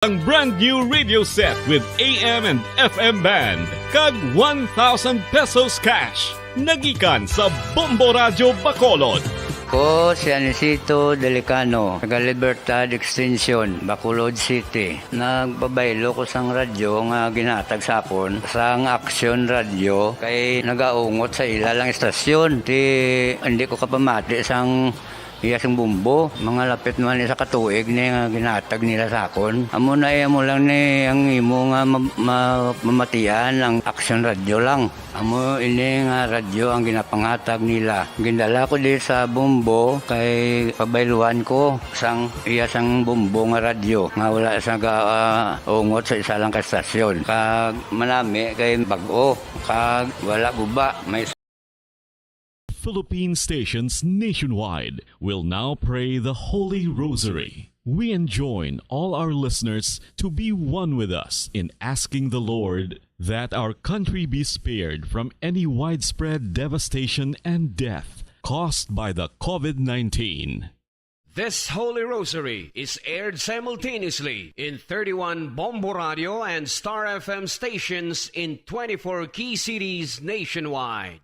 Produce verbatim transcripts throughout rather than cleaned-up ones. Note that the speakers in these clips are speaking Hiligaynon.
Ang brand new radio set with A M and F M band, kag one thousand pesos cash. Nagikan sa Bombo Radio Bacolod. Ko si Anisito Delicano, taga Libertad Extension, Bacolod City. Nagpabaylo ko sang radyo nga ginhatag sa akon sang Action Radio, kay nagaungot sa ila lang istasyon. Ti, hindi ko kapamati sang iya sing Bombo. Mga lapit man isa ka tuig ni nga ginhatag nila sa akon. Amo na, eh, amo lang ni ang imo nga ma-, ma-, mamatian ang Action Radio lang. Amo ini nga radyo ang ginapanghatag nila. Gindala ko di sa Bombo kay pabayluan ko sang iya sang Bombo nga radyo nga wala sa ga-, ah, ungot sa isa lang ka stasyon. Kag manami kay bag-o, kag wala guba. May Philippine stations nationwide will now pray the Holy Rosary. We enjoin all our listeners to be one with us in asking the Lord that our country be spared from any widespread devastation and death caused by the covid nineteen. This Holy Rosary is aired simultaneously in thirty-one Bombo Radio and Star F M stations in twenty-four key cities nationwide.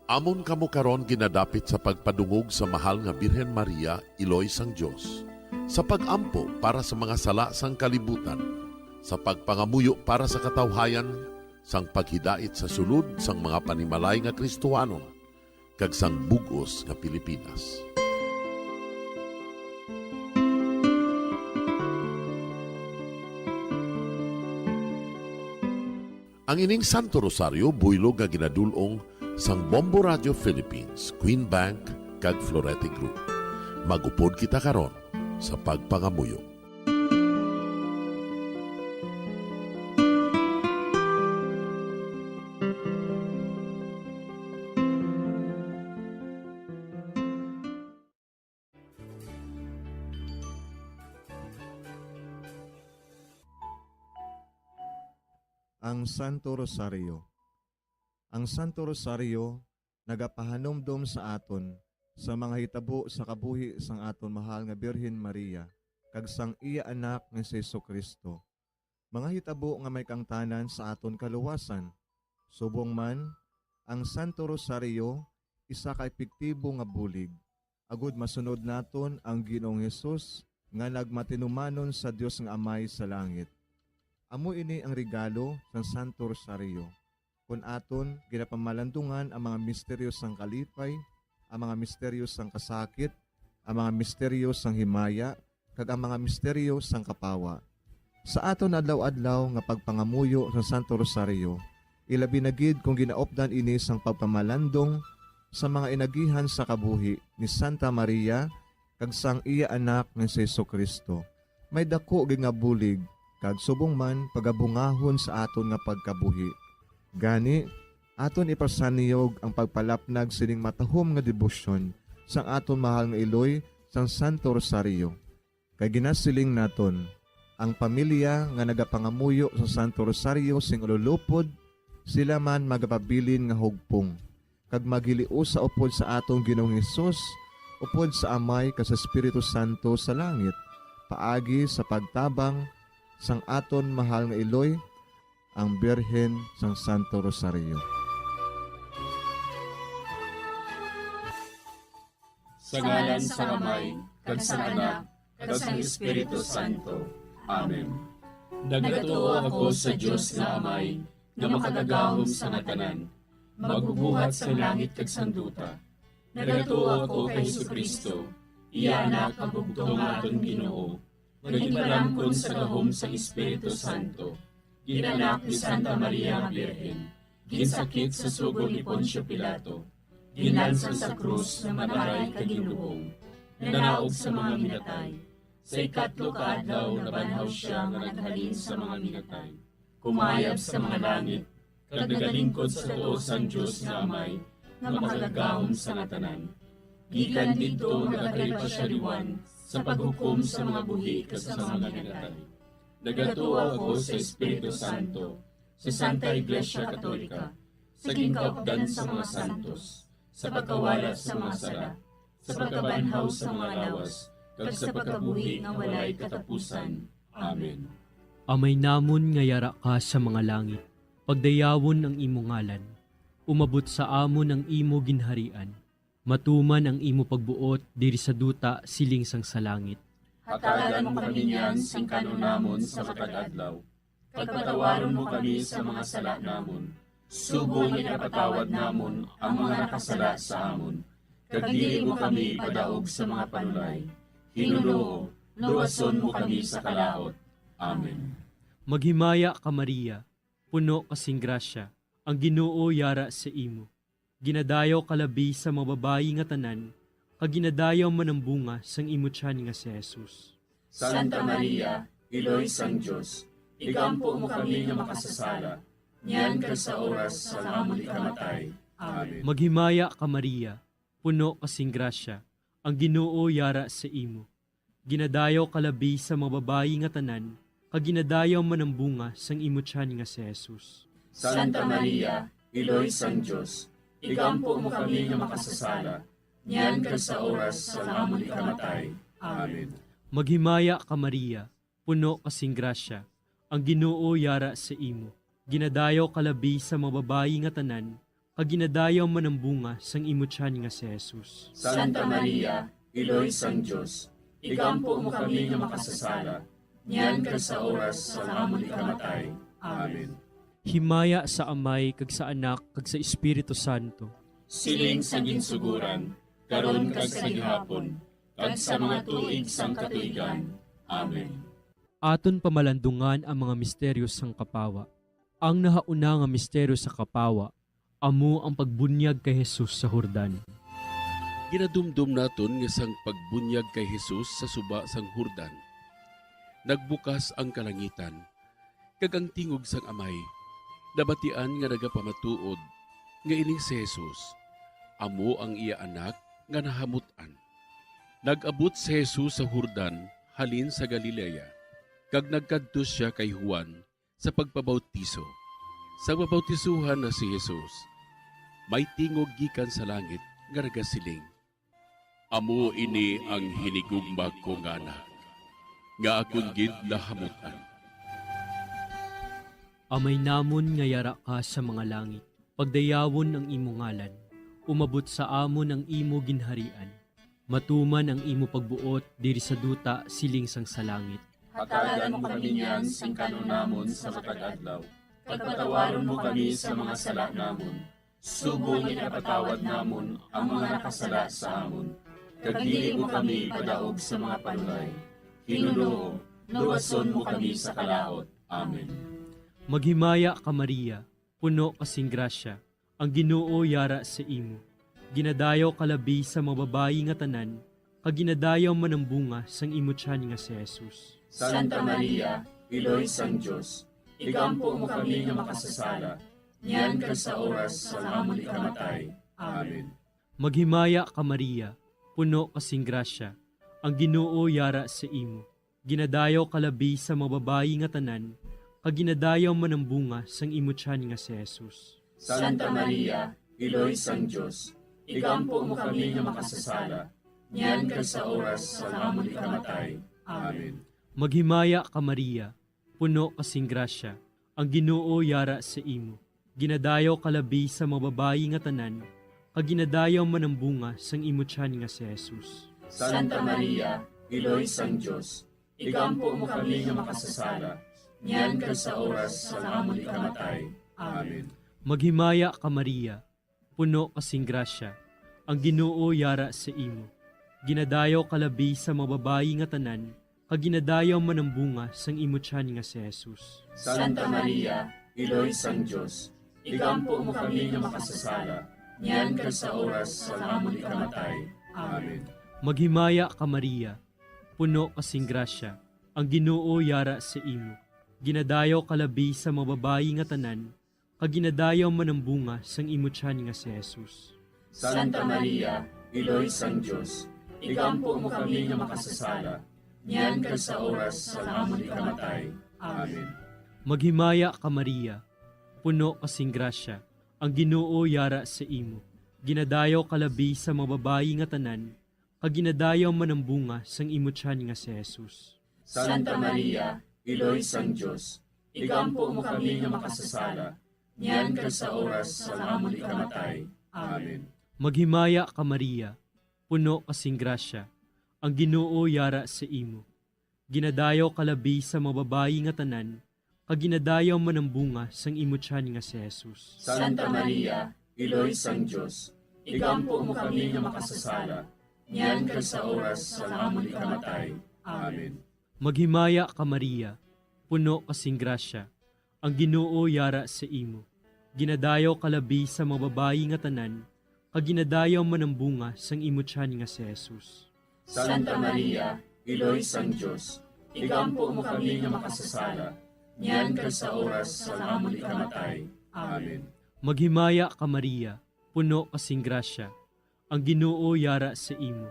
Amon kamo karon ginadapit sa pagpadungog sa Mahal nga Birhen Maria, Iloy sang Dios, sa pag-ampo para sa mga sala sang kalibutan, sa pagpangamuyo para sa katawhayan, sang paghidait sa sulod sang mga panimalay nga Kristohanon, kag sang bug-os nga Pilipinas. Ang ining Santo Rosario buylog nga ginadul-ong sang Bombo Radio Philippines, Queen Bank, kag Florete Group. Mag-upod kita karon sa pagpangamuyo. Ang Santo Rosario. Ang Santo Rosario nagapahanumdom sa aton sa mga hitabo sa kabuhi sang aton mahal nga Birhen Maria kag sang iya Anak nga si Jesu-Cristo, mga hitabo nga may kaangtanan sa aton kaluwasan. Subong man, ang Santo Rosario isa ka epektibo nga bulig agod masunod naton ang Ginoong Hesus nga nagmatinumanon sa Dios nga Amay sa langit. Amo ini ang regalo sang Santo Rosario, kon aton ginapamalandungan ang mga misteryo sang kalipay, ang mga misteryo sang kasakit, ang mga misteryo sang himaya, kag ang mga misteryo sang kapawa. Sa aton adlaw-adlaw nga pagpangamuyo sa Santo Rosario, ilabi na gid kon ginaupdan ini sang pagpamalandong sa mga inagihan sa kabuhi ni Santa Maria kag sang iya Anak nga si Jesu-Cristo, may daku gid nga bulig kag subong man pagabungahon sa aton nga pagkabuhi. Gani, aton ipasanyog ang pagpalapnag sining matahom nga debosyon sang aton mahal nga iloy sang Santo Rosario. Kay ginasiling naton, ang pamilya nga nagapangamuyo sa Santo Rosario sing ululupod, sila man magapabilin nga hugpong, kag maghiliusa upod sa aton Ginoong Hesus, upod sa Amay kag sa Espiritu Santo sa langit, paagi sa pagtabang sang aton mahal nga iloy, ang Birhen sang Santo Rosario. Sa ngalan sang Amay, kag sang Anak, kag sang Espiritu Santo. Amen. Nagatuo ako sa Dios nga Amay, nga makagagahom sa nga tanan, magbubuhat sang langit kag sang duta. Nagatuo ako kay Jesu-Cristo, iya Anak nga bugtong nga aton Ginoo, nga ginpalamkon sa gahom sang Espiritu Santo, ginanak ni Santa Maria nga Birhen, ginsakit sa sugo ni Poncio Pilato, ginlansang sa krus nga mataray kag ginlubong, nanaog sa mga minatay. Sa ikatlo ka adlaw nabanhaw sia nga naghalin sa mga minatay, kumayab sa mga langit, kag nagalingkod sa tuo sang Dios nga Amay, nga makagagahom sa nga tanan. Gikan didto nagakalipasyariwan sa paghukom sa mga buhi kag sa mga nagatay. Nagatuo ako sa Espiritu Santo, sa Santa Iglesia Katolika, sa ginkaupdan sa mga santos, sa pagkawala sa mga sala, sa pagkabanhaw sa mga lawas, kag sa pagkabuhi nga walay katapusan. Amen. Amay namon nga yara ka sa mga langit, pagdayawon ang imo ngalan. Umabot sa amon ang imo ginharian. Matuman ang imo pagbuot diri sa duta siling sang sa langit. Hatagan mo kami niyan sing kanon namon sa matag adlaw, kag patawaron mo kami sa mga sala namon, subong nga ginapatawad namon ang mga nakasala sa amon, kag dili mo kami ipadaog sa mga panulay. Ginoo, luwason mo kami sa kalaut. Amen. Maghimaya ka, Maria, puno ka sing grasya, ang Ginoo yara sa imo. Ginadayaw ka labi sa mga babayi nga tanan, kag ginadayaw man ang bunga sang imo tiyan nga si Jesus. Santa Maria, Iloy sang Dios, igampo mo kami nga makasasala, niyan kag sa oras sang amon ikamatay. Amen. Maghimaya ka, Maria, puno ka sing grasya, ang Ginoo yara sa imo. Ginadayaw ka labi sa mga babayi nga tanan, kag ginadayaw man ang bunga sang imo tiyan nga si Jesus. Santa Maria, Iloy sang Dios, igampo mo kami nga makasasala, niyan kag sa oras sang amon ikamatay. Amen. Maghimaya ka, Maria, puno ka sing grasya, ang Ginoo yara sa imo. Ginadayaw ka labi sa mga babayi nga tanan, kag ginadayaw man ang bunga sang imo tiyan nga si Jesus. Santa Maria, Iloy sang Dios, igampo mo kami nga makasasala, niyan kag sa oras sang amon ikamatay. Amen. Himaya sa Amay, kag sa Anak, kag sa Espiritu Santo. Siling sa ginsuguran, karon kag sa gihapon, kag sa mga tuig sang katuigan. Amen. Aton pamalandungan ang mga misteryo sang kapawa. Ang nahauna nga misteryo sa kapawa amo ang pagbunyag kay Jesus sa Jordan. Ginadumdom naton nga sang pagbunyag kay Jesus sa suba sang Jordan, nagbukas ang kalangitan, kag ang tingog sang Amay nabatian nga nagapamatuod nga ining si Jesus amo ang iya Anak nga nahamut-an. Nag-abot si Jesus sa Jordan halin sa Galilea, kag nagkadto sia kay Juan sa pagpabautiso. Sa pabautisohan na si Jesus, may tingog gikan sa langit nga nagasiling, "Amo ini ang hinigugma ko nga Anak, nga akon gid nahamut-an." Amay namon nga yara ka sa mga langit, pagdayawon ang imo ngalan. Umabot sa amon ang imo ginharian. Matuman ang imo pagbuot diri sa duta siling sang sa langit. Hatagan mo kami niyan sing kanon namon sa matag adlaw, kag patawaron mo kami sa mga sala namon, subong nga ginapatawad namon ang mga nakasala sa amon, kag dili mo kami ipadaog sa mga panulay. Ginoo, luwason mo kami sa kalaut. Amen. Maghimaya ka, Maria, puno ka sing grasya, ang Ginoo yara sa imo. Ginadayaw ka labi sa mga babayi nga tanan, kag ginadayaw man ang bunga sang imo tiyan nga si Jesus. Santa Maria, Iloy sang Dios, igampo mo kami nga makasasala, niyan kag sa oras sang amon ikamatay. Amen. Maghimaya ka, Maria, puno ka sing grasya, ang Ginoo yara sa imo. Ginadayaw ka labi sa mga babayi nga tanan, kag ginadayaw man ang bunga sang imo tiyan nga si Jesus. Santa Maria, Iloy sang Dios, igampo mo kami nga makasasala, niyan kag sa oras sang amon ikamatay. Amen. Maghimaya ka, Maria, puno ka sing grasya, ang Ginoo yara sa imo. Ginadayaw ka labi sa mga babayi nga tanan, kag ginadayaw man ang bunga sang imo tiyan nga si Jesus. Santa Maria, Iloy sang Dios, igampo mo kami nga makasasala, niyan kag sa oras sang amon ikamatay. Amen. Maghimaya ka, Maria, puno ka sing grasya, ang Ginoo yara sa imo. Ginadayaw ka labi sa mga babayi nga tanan, kag ginadayaw man ang bunga sang imo tiyan nga si Jesus. Santa Maria, Iloy sang Dios, igampo mo kami nga makasasala, niyan kag sa oras sang amon ikamatay. Amen. Maghimaya ka, Maria, puno ka sing grasya, ang Ginoo yara sa imo. Ginadayaw ka labi sa mga babayi nga tanan, kag ginadayaw man ang bunga sang imo tiyan nga si Jesus. Santa Maria, Iloy sang Dios, igampo mo kami nga makasasala, niyan kag sa oras sang amon ikamatay. Amen. Maghimaya ka, Maria, puno ka sing grasya, ang Ginoo yara sa imo. Ginadayaw ka labi sa mga babayi nga tanan, kag ginadayaw man ang bunga sang imo tiyan nga si Jesus. Santa Maria, Iloy sang Dios, igampo mo kami nga makasasala, niyan kag sa oras sang amon ikamatay. Amen. Maghimaya ka, Maria, puno ka sing grasya, ang Ginoo yara sa imo. Ginadayaw ka labi sa mga babayi nga tanan, kag ginadayaw man ang bunga sang imo tiyan nga si Jesus. Santa Maria, Iloy sang Dios, igampo mo kami nga makasasala, niyan kag sa oras sang amon ikamatay. Amen. Maghimaya ka, Maria, puno ka sing grasya, ang Ginoo yara sa imo. Ginadayaw ka labi sa mga babayi nga tanan, kag ginadayaw man ang bunga sang imo tiyan nga si Jesus. Santa Maria, Iloy sang Dios, igampo mo kami nga makasasala, niyan kag sa oras sang amon ikamatay. Amen. Maghimaya ka, Maria, puno ka sing grasya, ang Ginoo yara sa imo.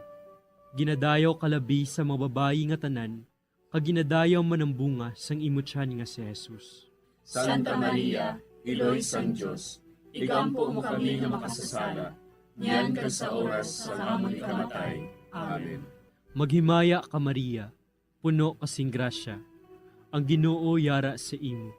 Ginadayaw ka labi sa mga babayi nga tanan, kag ginadayaw man ang bunga sang imo tiyan nga si Jesus. Santa Maria, Iloy sang Dios, igampo mo kami nga makasasala, niyan kag sa oras sang amon ikamatay. Amen. Maghimaya ka, Maria, puno ka sing grasya, ang Ginoo yara sa imo.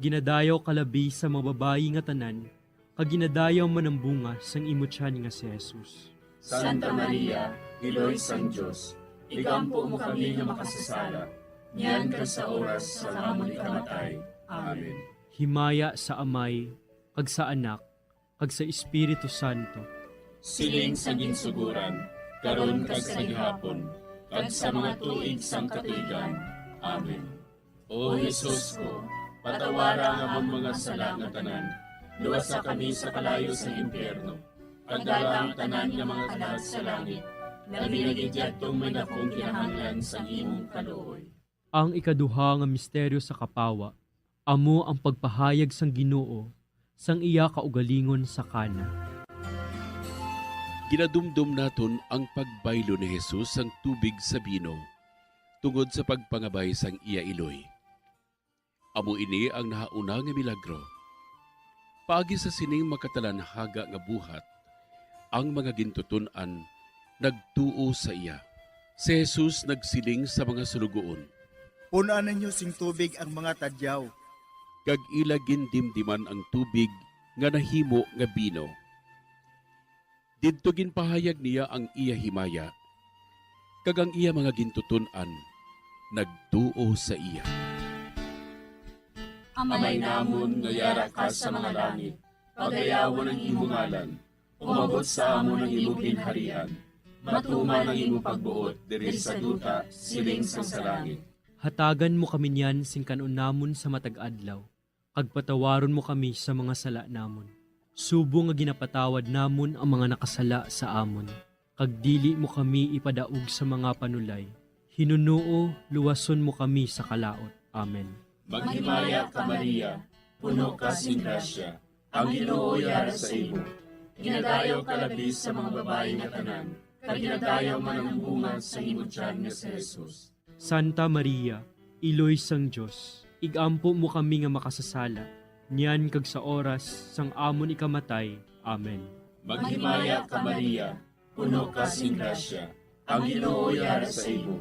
Ginadayaw ka labi sa mga babayi nga tanan, kag ginadayaw man ang bunga sang imo tiyan nga si Jesus. Santa Maria, Iloy sang Dios, igampo mo kami nga makasasala, niyan kag sa oras sang amon ikamatay. Amen. Himaya sa Amay, kag sa Anak, kag sa Espiritu Santo. Siling sa ginsuguran, karon kag sa gihapon, kag sa mga tuig sang katuigan. Amen. O Jesus ko, patawara ang amon mga sala nga tanan, luwasa kami sa kalayo sa impyerno, kag dala ang tanan nga mga kalag sa langit, labi na gid yadtong may dakong kinahanglan sang imong kaluoy. Ang ikaduha nga misteryo sa kapawa amo ang pagpahayag sang Ginoo sang iya kaugalingon sa Cana. Ginadumdom naton ang pagbaylo ni Jesus sang tubig sa bino tungod sa pagpangabay sang iya iloy. Amo ini ang nahauna nga milagro. Paagi sa sining makatalanhaga nga buhat, ang mga gintuton-an nagtuo sa iya. Si Jesus nagsiling sa mga suloguon, "Pun-an ninyo sing tubig ang mga tadyaw." Kag ila gindimdiman ang tubig nga nahimo nga bino. Didto ginpahayag niya ang iya himaya, kag ang iya mga gintuton-an nagtuo sa iya. Amay namon nga yara ka sa mga langit, pagayawon ang imo ngalan, umabot sa amon ang imo ginharian, matuman ang imo pagbuot diri sa duta siling sang sa langit. Hatagan mo kami niyan sing kan-on namon sa matag adlaw, kag patawaron mo kami sa mga sala namon, subong nga ginapatawad namon ang mga nakasala sa amon, kag dili mo kami ipadaog sa mga panulay. Hinunoo, luwason mo kami sa kalaut. Amen. Maghimaya ka, Maria, puno ka sing grasya, ang Ginoo yara sa imo. Ginadayaw ka labi sa mga babayi nga tanan, kag ginadayaw man ang bunga sa imo tiyan nga si Jesus. Santa Maria, Iloy sang Dios, ig-ampo mo kami nga makasasala, niyan kag sa oras sang amon ikamatay. Amen. Maghimaya ka, Maria, puno ka sing grasya, ang Ginoo yara sa imo.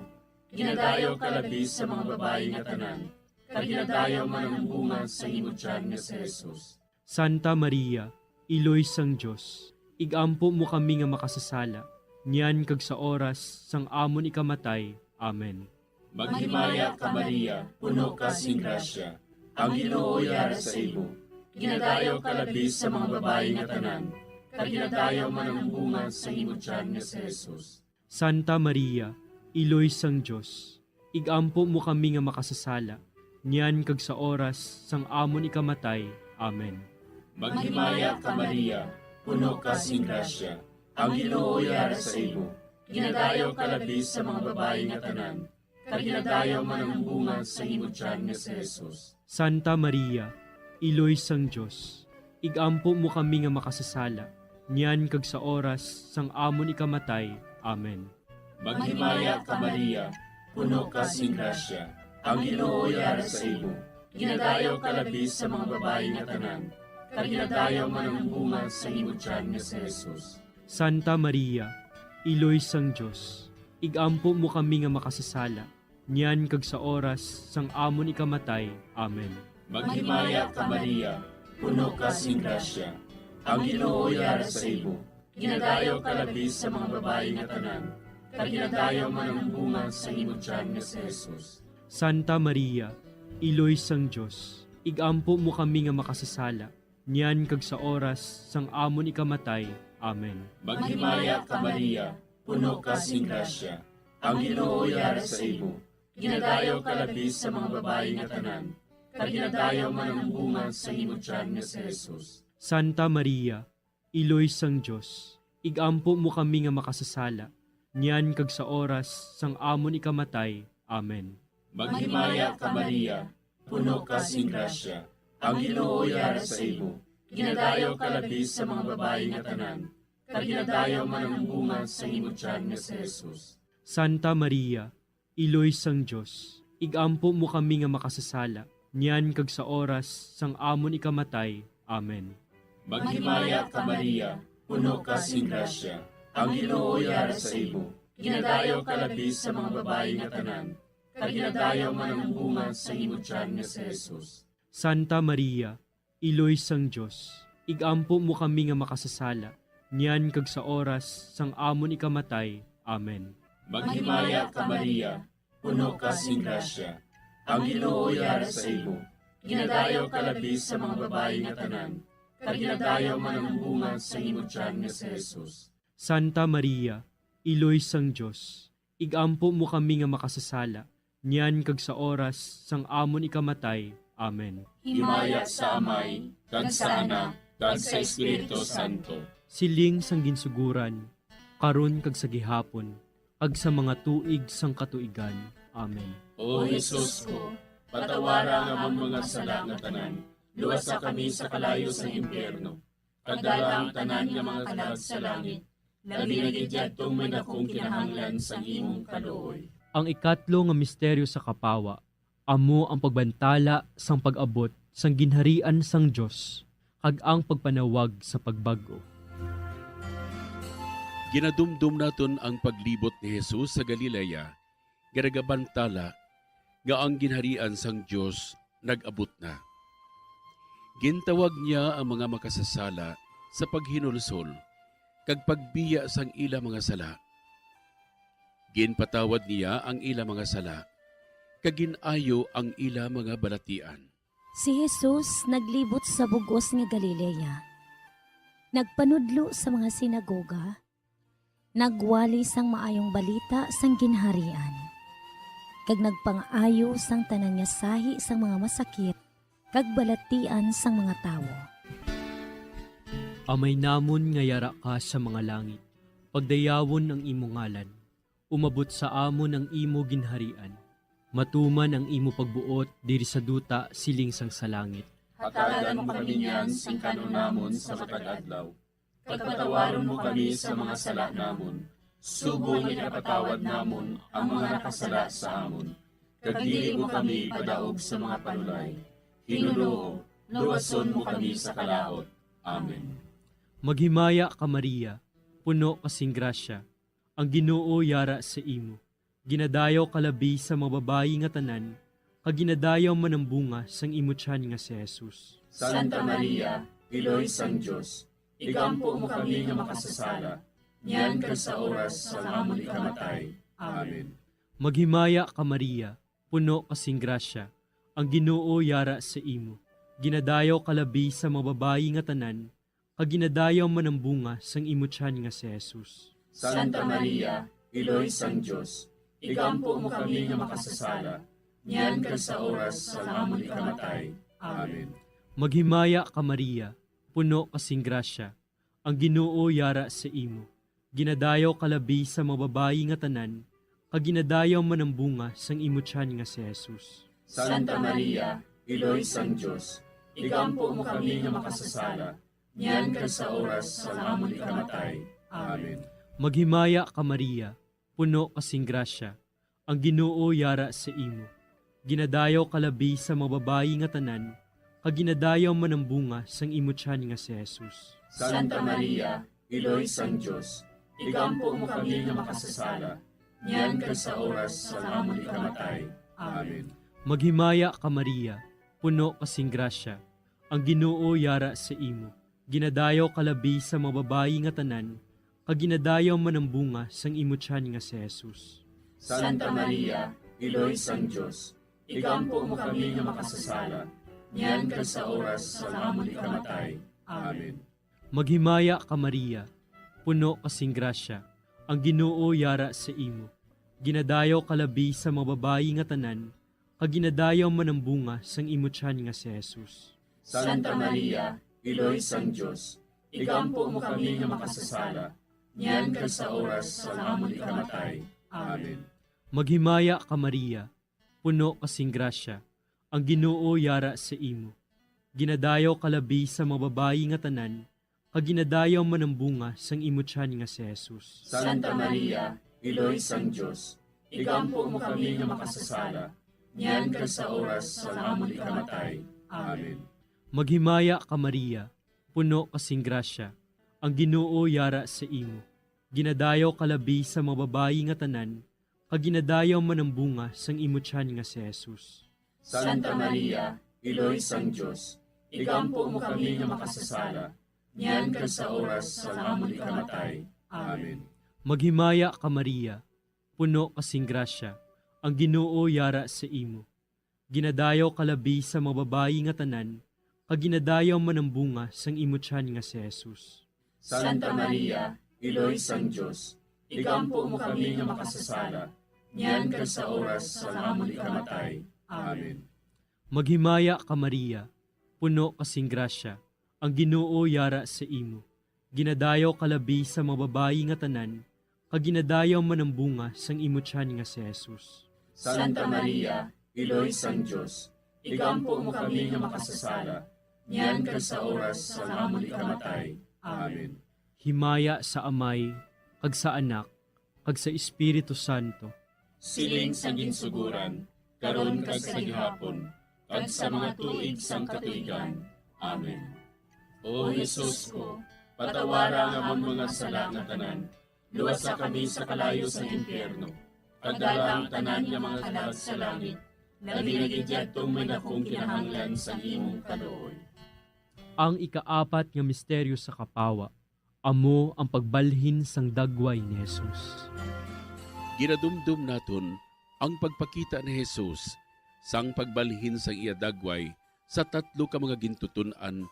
Ginadayaw ka labi sa mga babayi nga tanan, kag ginadayaw man ang bunga sa imo tiyan nga si Jesus. Santa Maria, Iloy sang Dios, ig-ampo mo kami nga makasasala, niyan kag sa oras sang amon ikamatay. Amen. Maghimaya ka, Maria, puno ka sing grasya, ang Ginoo yara sa imo. Ginadayaw ka labi sa mga babayi nga tanan, kag ginadayaw man ang bunga sa imo tiyan nga si Jesus. Santa Maria, Iloy sang Dios, ig-ampo mo kami nga makasasala, niyan kag sa oras sang amon ikamatay. Amen. Maghimaya ka, Maria, puno ka sing grasya, ang Ginoo yara sa imo. Ginadayaw ka labi sa mga babayi nga tanan, kag ginadayaw man ang bunga sa imo tiyan nga si Jesus. Santa Maria, Iloy sang Dios, ig-ampo mo kami nga makasasala, niyan kag sa oras sang amon ikamatay. Amen. Maghimaya ka, Maria, puno ka sing grasya, ang Ginoo yara sa imo. Ginadayaw ka labi sa mga babayi nga tanan, kag ginadayaw man ang bunga sang imo tiyan nga si Jesus. Santa Maria, Iloy sang Dios, ig-ampo mo kami nga makasasala, niyan kag sa oras sang amon ikamatay. Amen. Maghimaya ka, Maria, puno ka sing grasya, ang Ginoo yara sa imo. Ginadayaw ka labi sa mga babayi nga tanan, kag ginadayaw man ang bunga sang imo tiyan nga si Jesus. Santa Maria, Iloy sang Dios, ig-ampo mo kami nga makasasala, niyan kag sa oras sang amon ikamatay. Amen. Maghimaya ka, Maria, puno ka sing grasya, ang Ginoo yara sa imo. Ginadayaw ka labi sa mga babayi nga tanan, kag ginadayaw man ang bunga sang imo tiyan nga si Jesus. Santa Maria, Iloy sang Dios, ig-ampo mo kami nga makasasala, niyan kag sa oras sang amon ikamatay. Amen. Maghimaya ka, Maria, puno ka sing grasya, ang Ginoo yara sa imo. Ginadayaw ka labi sa mga babayi nga tanan, kag ginadayaw man ang bunga sang imo tiyan nga si Jesus. Santa Maria, Iloy sang Dios, ig-ampo mo kami nga makasasala, niyan kag sa oras sang amon ikamatay. Amen. Maghimaya ka, Maria, puno ka sing grasya, ang Ginoo yara sa imo. Ginadayaw ka labi sa mga babayi nga tanan, kag ginadayaw man ang bunga sang imo tiyan nga si Jesus. Santa Maria, Iloy sang Dios, ig-ampo mo kami nga makasasala, niyan kag sa oras sang amon ikamatay. Amen. Maghimaya ka, Maria, puno ka sing grasya, ang Ginoo yara sa imo. Ginadayaw ka labi sa mga babayi nga tanan, kag ginadayaw man ang bunga sang imo tiyan nga si Jesus. Santa Maria, Iloy sang Dios, ig-ampo mo kami nga makasasala, niyan kag sa oras sang amon ikamatay. Amen. Himaya sa Amay, kag sa Anak, kag sa Espiritu Santo. Siling sang ginsuguran, karon kag sa gihapon, kag sa mga tuig sang katuigan. Amen. O Jesus ko, patawara ang amon mga sala nga tanan, luwasa kami sa kalayo sang impyerno, kag dala ang tanan nga mga kalag sa langit, labi na gid yadtong may dakong kinahanglan sang imong kaluoy. Ang ikatlo nga misteryo sa kapawa amo ang pagbantala sang pag-abot sang Ginharian sang Dios kag ang pagpanawag sa pagbag-o. Ginadumdom naton ang paglibot ni Jesus sa Galilea nga nagabantala nga ang Ginharian sang Dios nag-abot na. Gintawag niya ang mga makasasala sa paghinulsol kag pagbiya sang ila mga sala. Ginpatawad niya ang ila mga sala, kag gin-ayo ang ila mga balatian. Si Jesus naglibot sa bug-os nga Galilea. Nagpanudlo sa mga sinagoga, nagwali sang maayong balita sang Ginharian, kag nagpangaayo sang tanan nga sahi sang mga masakit kag balatian sang mga tawo. Amay namon nga yara ka sa mga langit, pagdayawon ang imo ngalan. Umabot sa amon ang imo ginharian. Matuman ang imo pagbuot diri sa duta siling sang sa langit. Hatagan mo kami niyan sing kan-on namon sa matag adlaw. Kag patawaron mo kami sa mga sala namon, subong nga ginapatawad namon ang mga nakasala sa amon. Kag dili mo kami ipadaog sa mga panulay. Hinunoo, luwason mo kami sa kalaut. Amen. Maghimaya ka, Maria, puno ka sing grasya, ang Ginoo yara sa imo. Ginadayaw ka labi sa mga babayi nga tanan, kag ginadayaw man ang bunga sang imo tiyan nga si Jesus. Santa Maria, Iloy sang Dios, igampo mo kami nga makasasala, niyan kag sa oras sang amon ikamatay. Amen. Maghimaya ka, Maria, puno ka sing grasya, ang Ginoo yara sa imo. Ginadayaw ka labi sa mga babayi nga tanan, kag ginadayaw man ang bunga sang imo tiyan nga si Jesus. Santa Maria, Iloy sang Dios, igampo mo kami nga makasasala, niyan kag sa oras sang amon ikamatay. Amen. Maghimaya ka, Maria, puno ka sing grasya, ang Ginoo yara sa imo. Ginadayaw ka labi sa mga babayi nga tanan, kag ginadayaw man ang bunga sang imo tiyan nga si Jesus. Santa Maria, Iloy sang Dios, igampo mo kami nga makasasala, niyan kag sa oras sang amon ikamatay. Amen. Maghimaya ka, Maria, puno ka sing grasya, ang Ginoo yara sa imo. Ginadayaw ka labi sa mga babayi nga tanan, kag ginadayaw man ang bunga sang imo tiyan nga si Jesus. Santa Maria, Iloy sang Dios, igampo mo kami nga makasasala, niyan kag sa oras sang amon ikamatay. Amen. Maghimaya ka, Maria, puno ka sing grasya, ang Ginoo yara sa imo. Ginadayaw ka labi sa mga babayi nga tanan, kag ginadayaw man ang bunga sang imo tiyan nga si Jesus. Santa Maria, Iloy sang Dios, igampo mo kami nga makasasala, niyan kag sa oras sang amon ikamatay. Amen. Maghimaya ka, Maria, puno ka sing grasya, ang Ginoo yara sa imo. Ginadayaw ka labi sa mga babayi nga tanan, kag ginadayaw man ang bunga sang imo tiyan nga si Jesus. Santa Maria, Iloy sang Dios, igampo mo kami nga makasasala, niyan kag sa oras sang amon ikamatay. Amen. Maghimaya ka, Maria, puno ka sing grasya, ang Ginoo yara sa imo. Ginadayaw ka labi sa mga babayi nga tanan, kag ginadayaw man ang bunga sang imo tiyan nga si Jesus. Santa Maria, Iloy sang Dios, igampo mo kami nga makasasala, niyan kag sa oras sang amon ikamatay. Amen. Maghimaya ka, Maria, puno ka sing grasya, ang Ginoo yara sa imo. Ginadayaw ka labi sa mga babayi nga tanan, kag ginadayaw man ang bunga sang imo tiyan nga si Jesus. Santa Maria, Iloy sang Dios, igampo mo kami nga makasasala, niyan kag sa oras sang amon ikamatay. Amen. Maghimaya ka, Maria, puno ka sing grasya, ang Ginoo yara sa imo. Ginadayaw ka labi sa mga babayi nga tanan, kag ginadayaw man ang bunga sang imo tiyan nga si Jesus. Santa Maria, Iloy sang Dios, igampo mo kami nga makasasala, niyan kag sa oras sang amon ikamatay. Amen. Maghimaya ka, Maria, puno ka sing grasya, ang Ginoo yara sa imo. Ginadayaw ka labi sa mga babayi nga tanan, kag ginadayaw man ang bunga sang imo tiyan nga si Jesus. Santa Maria, Iloy sang Dios, igampo mo kami nga makasasala, niyan kag sa oras sang amon ikamatay. Amen. Himaya sa Amay, kag sa Anak, kag sa Espiritu Santo. Siling sa ginsuguran, karon kag sa gihapon, kag sa mga tuig sang katuigan. Amen. O Jesus ko, patawara ang amon mga sala nga tanan, luwasa kami sa kalayo sang impyerno, kag dala ang tanan nga mga kalag sa langit, labi na gid yadtong may dakong kinahanglan sang imong kaluoy. Ang ikaapat nga misteryo sa kapawa, amo ang pagbalhin sang dagway ni Jesus. Ginadumdom naton ang pagpakita ni Jesus sang pagbalhin sang iya dagway sa tatlo ka mga gintuton-an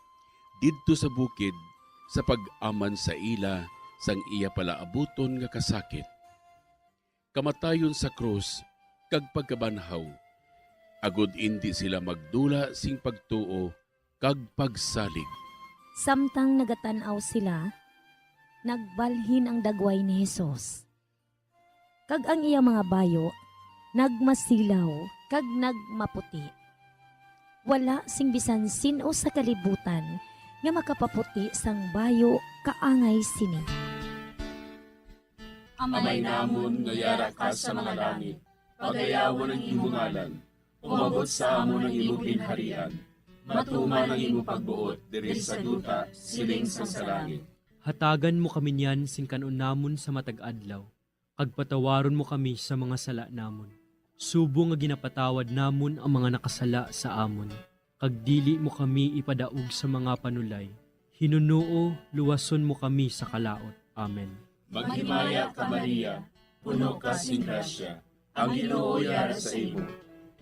didto sa bukid sa pag-aman sa ila sang iya palaabuton nga kasakit, kamatayon sa krus, kag pagkabanhaw, agod indi sila magdula sing pagtuo kag pagsalig. Samtang nagatan-aw sila, nagbalhin ang dagway ni Jesus, kag ang iya mga bayo nagmasilaw kag nagmaputi. Wala sing bisan sin-o sa kalibutan nga makapaputi sang bayo kaangay sini. Amay namon nga yara ka sa mga langit, pagayawon ang imo ngalan. Umabot sa amon ang imo ginharian. Matuman ang imo pagbuot diri sa duta, siling sang sa langit. Hatagan mo kami niyan sing kan-on namon sa matag adlaw, kag patawaron mo kami sa mga sala namon, subong nga ginapatawad namon ang mga nakasala sa amon, kag dili mo kami ipadaog sa mga panulay. Hinunoo, luwason mo kami sa kalaut. Amen. Maghimaya ka, Maria, puno ka sing grasya, ang Ginoo yara sa imo.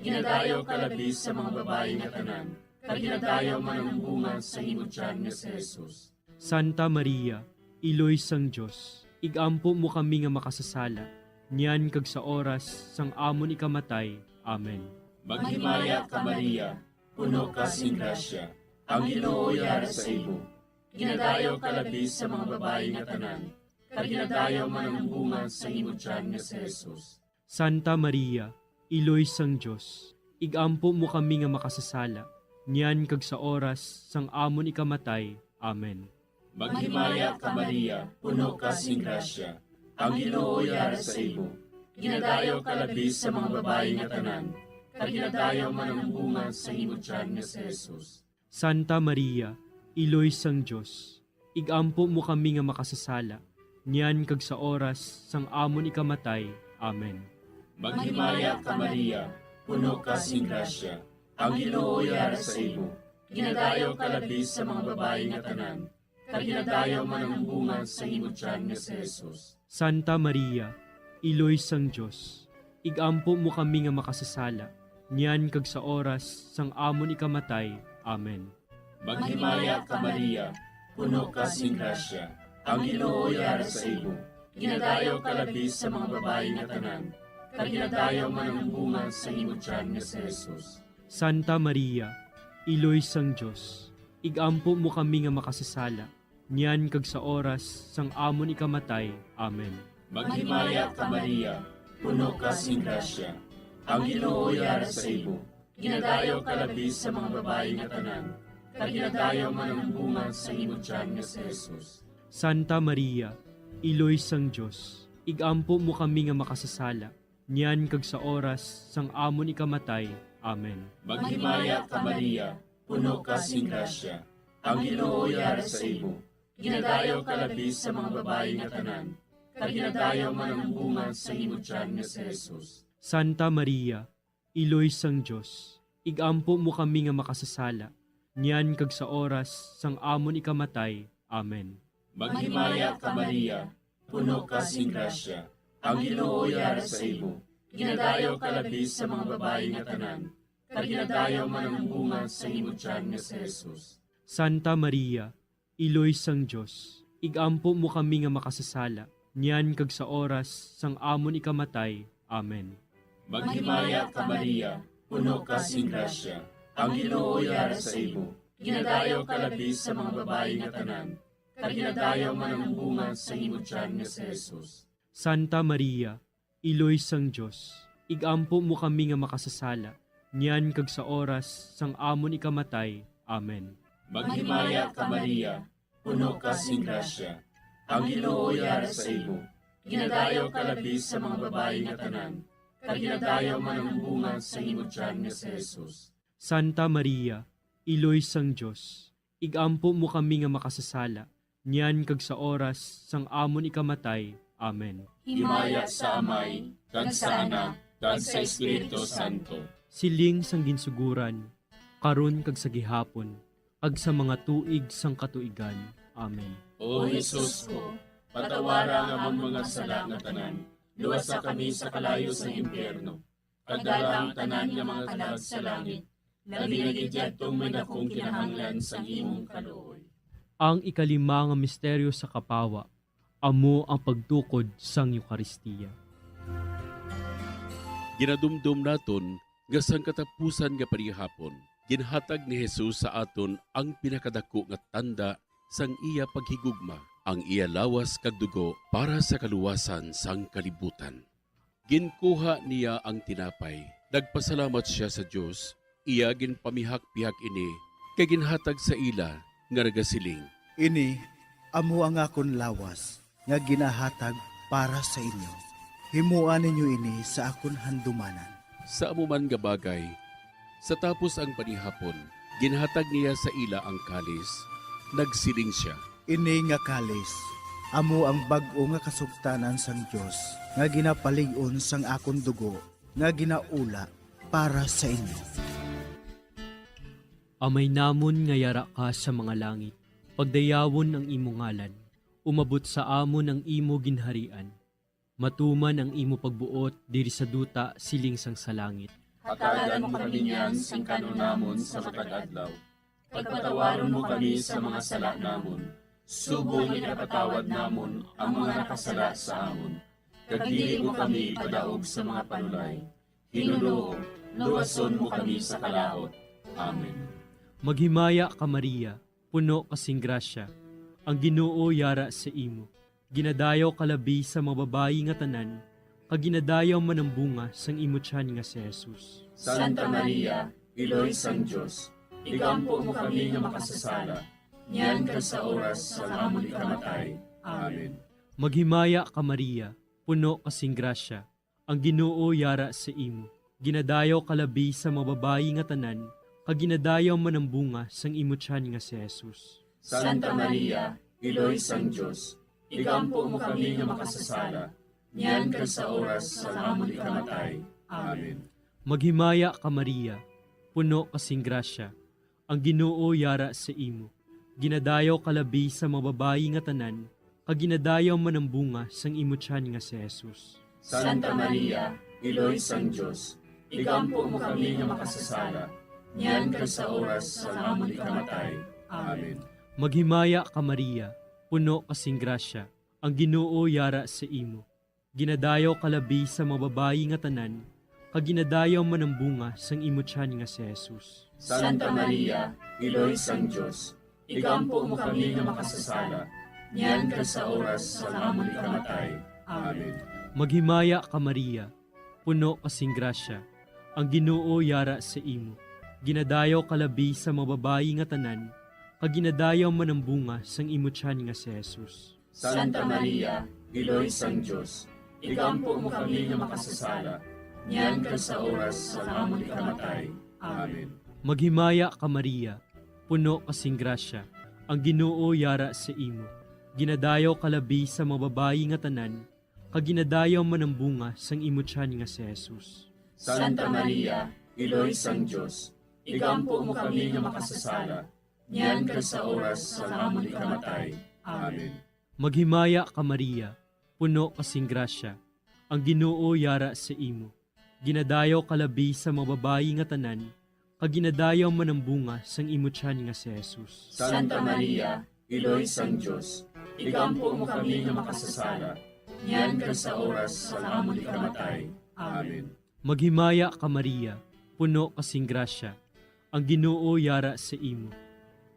Ginadayaw ka labi sa mga babayi nga tanan, kag ginadayaw man ang bunga sa imo tiyan nga si Jesus. Santa Maria, Iloy sang Dios, igampo mo kami nga makasasala, niyan kag sa oras sang amon ikamatay. Amen. Maghimaya ka, Maria, puno ka sing grasya, ang Ginoo yara sa imo. Ginadayaw ka labi sa mga babayi nga tanan, kag ginadayaw man ang bunga sa imo tiyan nga si Jesus. Santa Maria, Iloy sang Dios, igampo mo kami nga makasasala, niyan kag sa oras sang amon ikamatay. Amen. Maghimaya ka, Maria, puno ka sing grasya, Ang Ginoo yara sa imo. Ginadayaw ka labi sa mga babayi nga tanan, kag ginadayaw man ang bunga sa imo tiyan nga si Jesus. Santa Maria, Iloy sang Dios, ig-ampo mo kami nga makasasala, niyan kag sa oras sang amon ikamatay. Amen. Maghimaya ka, Maria, puno ka sing grasya, ang Ginoo yara sa imo. Ginadayaw ka labi sa mga babayi nga tanan, kag ginadayaw man ang bunga sa imo tiyan nga si Jesus. Santa Maria, Iloy sang Dios, ig-ampo mo kami nga makasasala, niyan kag sa oras sang amon ikamatay. Amen. Maghimaya ka, Maria, puno ka sing grasya, ang Ginoo yara sa imo. Ginadayaw ka labi sa mga babayi nga tanan, kag ginadayaw man ang bunga sa imo tiyan nga si Jesus. Santa Maria, Iloy sang Dios, ig-ampo mo kami nga makasasala, niyan kag sa oras sang amon ikamatay. Amen. Maghimaya ka, Maria, puno ka sing grasya, ang Ginoo yara sa imo. Ginadayaw ka labi sa mga babayi nga tanan, kag ginadayaw man ang bunga sa imo tiyan nga si Jesus. Santa Maria, Iloy sang Dios, ig-ampo mo kami nga makasasala, niyan kag sa oras sang amon ikamatay. Amen. Maghimaya ka, Maria, puno ka sing grasya, ang Ginoo yara sa imo. Ginadayaw ka labi sa mga babayi nga tanan, kag ginadayaw man ang bunga sa imo tiyan nga si Jesus. Santa Maria, Iloy sang Dios, ig-ampo mo kami nga makasasala, niyan kag sa oras sang amon ikamatay. Amen. Maghimaya ka, Maria, puno ka sing grasya, ang Ginoo yara sa imo. Ginadayaw ka labi sa mga babayi nga tanan, kag ginadayaw man ang bunga sa imo tiyan nga si Jesus. Santa Maria, Iloy sang Dios, ig-ampo mo kami nga makasasala, niyan kag sa oras sang amon ikamatay. Amen. Maghimaya ka, Maria, puno ka sing grasya, ang Ginoo yara sa imo. Ginadayaw ka labi sa mga babayi nga tanan, kag ginadayaw man ang bunga sa imo tiyan nga si Jesus. Santa Maria, Iloy sang Dios, ig-ampo mo kami nga makasasala, niyan kag sa oras sang amon ikamatay. Amen. Maghimaya ka, Maria, puno ka sing grasya, ang Ginoo yara sa imo. Ginadayaw ka labi sa mga babayi nga tanan, kag ginadayaw man ang bunga sa imo tiyan nga si Jesus. Santa Maria, Iloy sang Dios, ig-ampo mo kami nga makasasala, niyan kag sa oras sang amon ikamatay. Amen. Himaya sa Amay, kag sa Anak, kag sa Espiritu Santo. Siling sang ginsuguran, karon kag sa gihapon, kag sa mga tuig sang katuigan. Amen. O Jesus ko, patawara ang amon mga sala nga tanan, luwasa kami sa kalayo sang impyerno, kag dala ang tanan nga mga kalag sa langit, labi na gid yadtong may dakong kinahanglan sang imong kaluoy. Ang ikalima nga misteryo sa kapawa, amo ang pagtukod sang Eukaristia. Ginadumdom naton nga sang katapusan nga panihapon, ginhatag ni Jesus sa aton ang pinakadako nga tanda sang iya paghigugma, ang iya lawas kag dugo para sa kaluwasan sang kalibutan. Ginkuha niya ang tinapay, nagpasalamat sia sa Dios, iya ginpamihak-pihak ini, kag ginhatag sa ila, nga nagasiling, "Ini amo ang akon lawas nga ginahatag para sa inyo. Himoa ninyo ini sa akon handumanan." Sa amo man nga bagay, sa tapos ang panihapon, ginhatag niya sa ila ang kalis. Nagsiling sia, "Ini nga kalis amo ang bag-o nga kasugtanan sang Dios, nga ginapalig-on sang akon dugo, nga ginaula para sa inyo." Amay namon nga yara ka sa mga langit, pagdayawon ang imo ngalan. Umabot sa amon ang imo ginharian. Matuman ang imo pagbuot diri sa duta siling sang sa langit. Hatagan mo kami niyan sing kan-on namon sa matag adlaw. Kag patawaron mo kami sa mga sala namon, subong nga ginapatawad namon ang mga nakasala sa amon. Kag dili mo kami ipadaog sa mga panulay. Ginoo, luwason mo kami sa kalaut. Amen. Maghimaya ka, Maria, puno ka sing grasya, ang Ginoo yara sa imo. Ginadayaw ka labi sa mga babayi nga tanan, kag ginadayaw man ang bunga sang imo tiyan nga si Jesus. Santa Maria, Iloy sang Dios, igampo mo kami nga makasasala, niyan kag sa oras sang amon ikamatay. Amen. Maghimaya ka, Maria, puno ka sing grasya, ang Ginoo yara sa imo. Ginadayaw ka labi sa mga babayi nga tanan, kag ginadayaw man ang bunga sang imo tiyan nga si Jesus. Santa Maria, Iloy sang Dios, igampo mo kami nga makasasala, niyan kag sa oras sang amon ikamatay. Amen. Maghimaya ka, Maria, puno ka sing grasya, ang Ginoo yara sa imo. Ginadayaw ka labi sa mga babayi nga tanan, kag ginadayaw man ang bunga sang imo tiyan nga si Jesus. Santa Maria, Iloy sang Dios, igampo mo kami nga makasasala, niyan kag sa oras sang amon ikamatay. Amen. Maghimaya ka, Maria, puno ka sing grasya, ang Ginoo yara sa imo. Ginadayaw ka labi sa mga babayi nga tanan, kag ginadayaw man ang bunga sang imo tiyan nga si Jesus. Santa Maria, Iloy sang Dios, igampo mo kami nga makasasala, niyan kag sa oras sang amon ikamatay. Amen. Maghimaya ka, Maria, puno ka sing grasya, ang Ginoo yara sa imo. Ginadayaw ka labi sa mga babayi nga tanan, kag ginadayaw man ang bunga sang imo tiyan nga si Jesus. Santa Maria, Iloy sang Dios, igampo mo kami nga makasasala, niyan kag sa oras sang amon ikamatay. Amen. Maghimaya ka, Maria, puno ka sing grasya, ang Ginoo yara sa imo. Ginadayaw ka labi sa mga babayi nga tanan, kag ginadayaw man ang bunga sang imo tiyan nga si Jesus. Santa Maria, Iloy sang Dios, igampo mo kami nga makasasala, niyan kag sa oras sang amon ikamatay. Amen. Maghimaya ka, Maria, puno ka sing grasya, ang Ginoo yara sa imo. Ginadayaw ka labi sa mga babayi nga tanan, kag ginadayaw man ang bunga sang imo tiyan nga si Jesus. Santa Maria, Iloy sang Dios, igampo mo kami nga makasasala, niyan kag sa oras sang amon ikamatay. Amen. Maghimaya ka, Maria, puno ka sing grasya, ang Ginoo yara sa imo.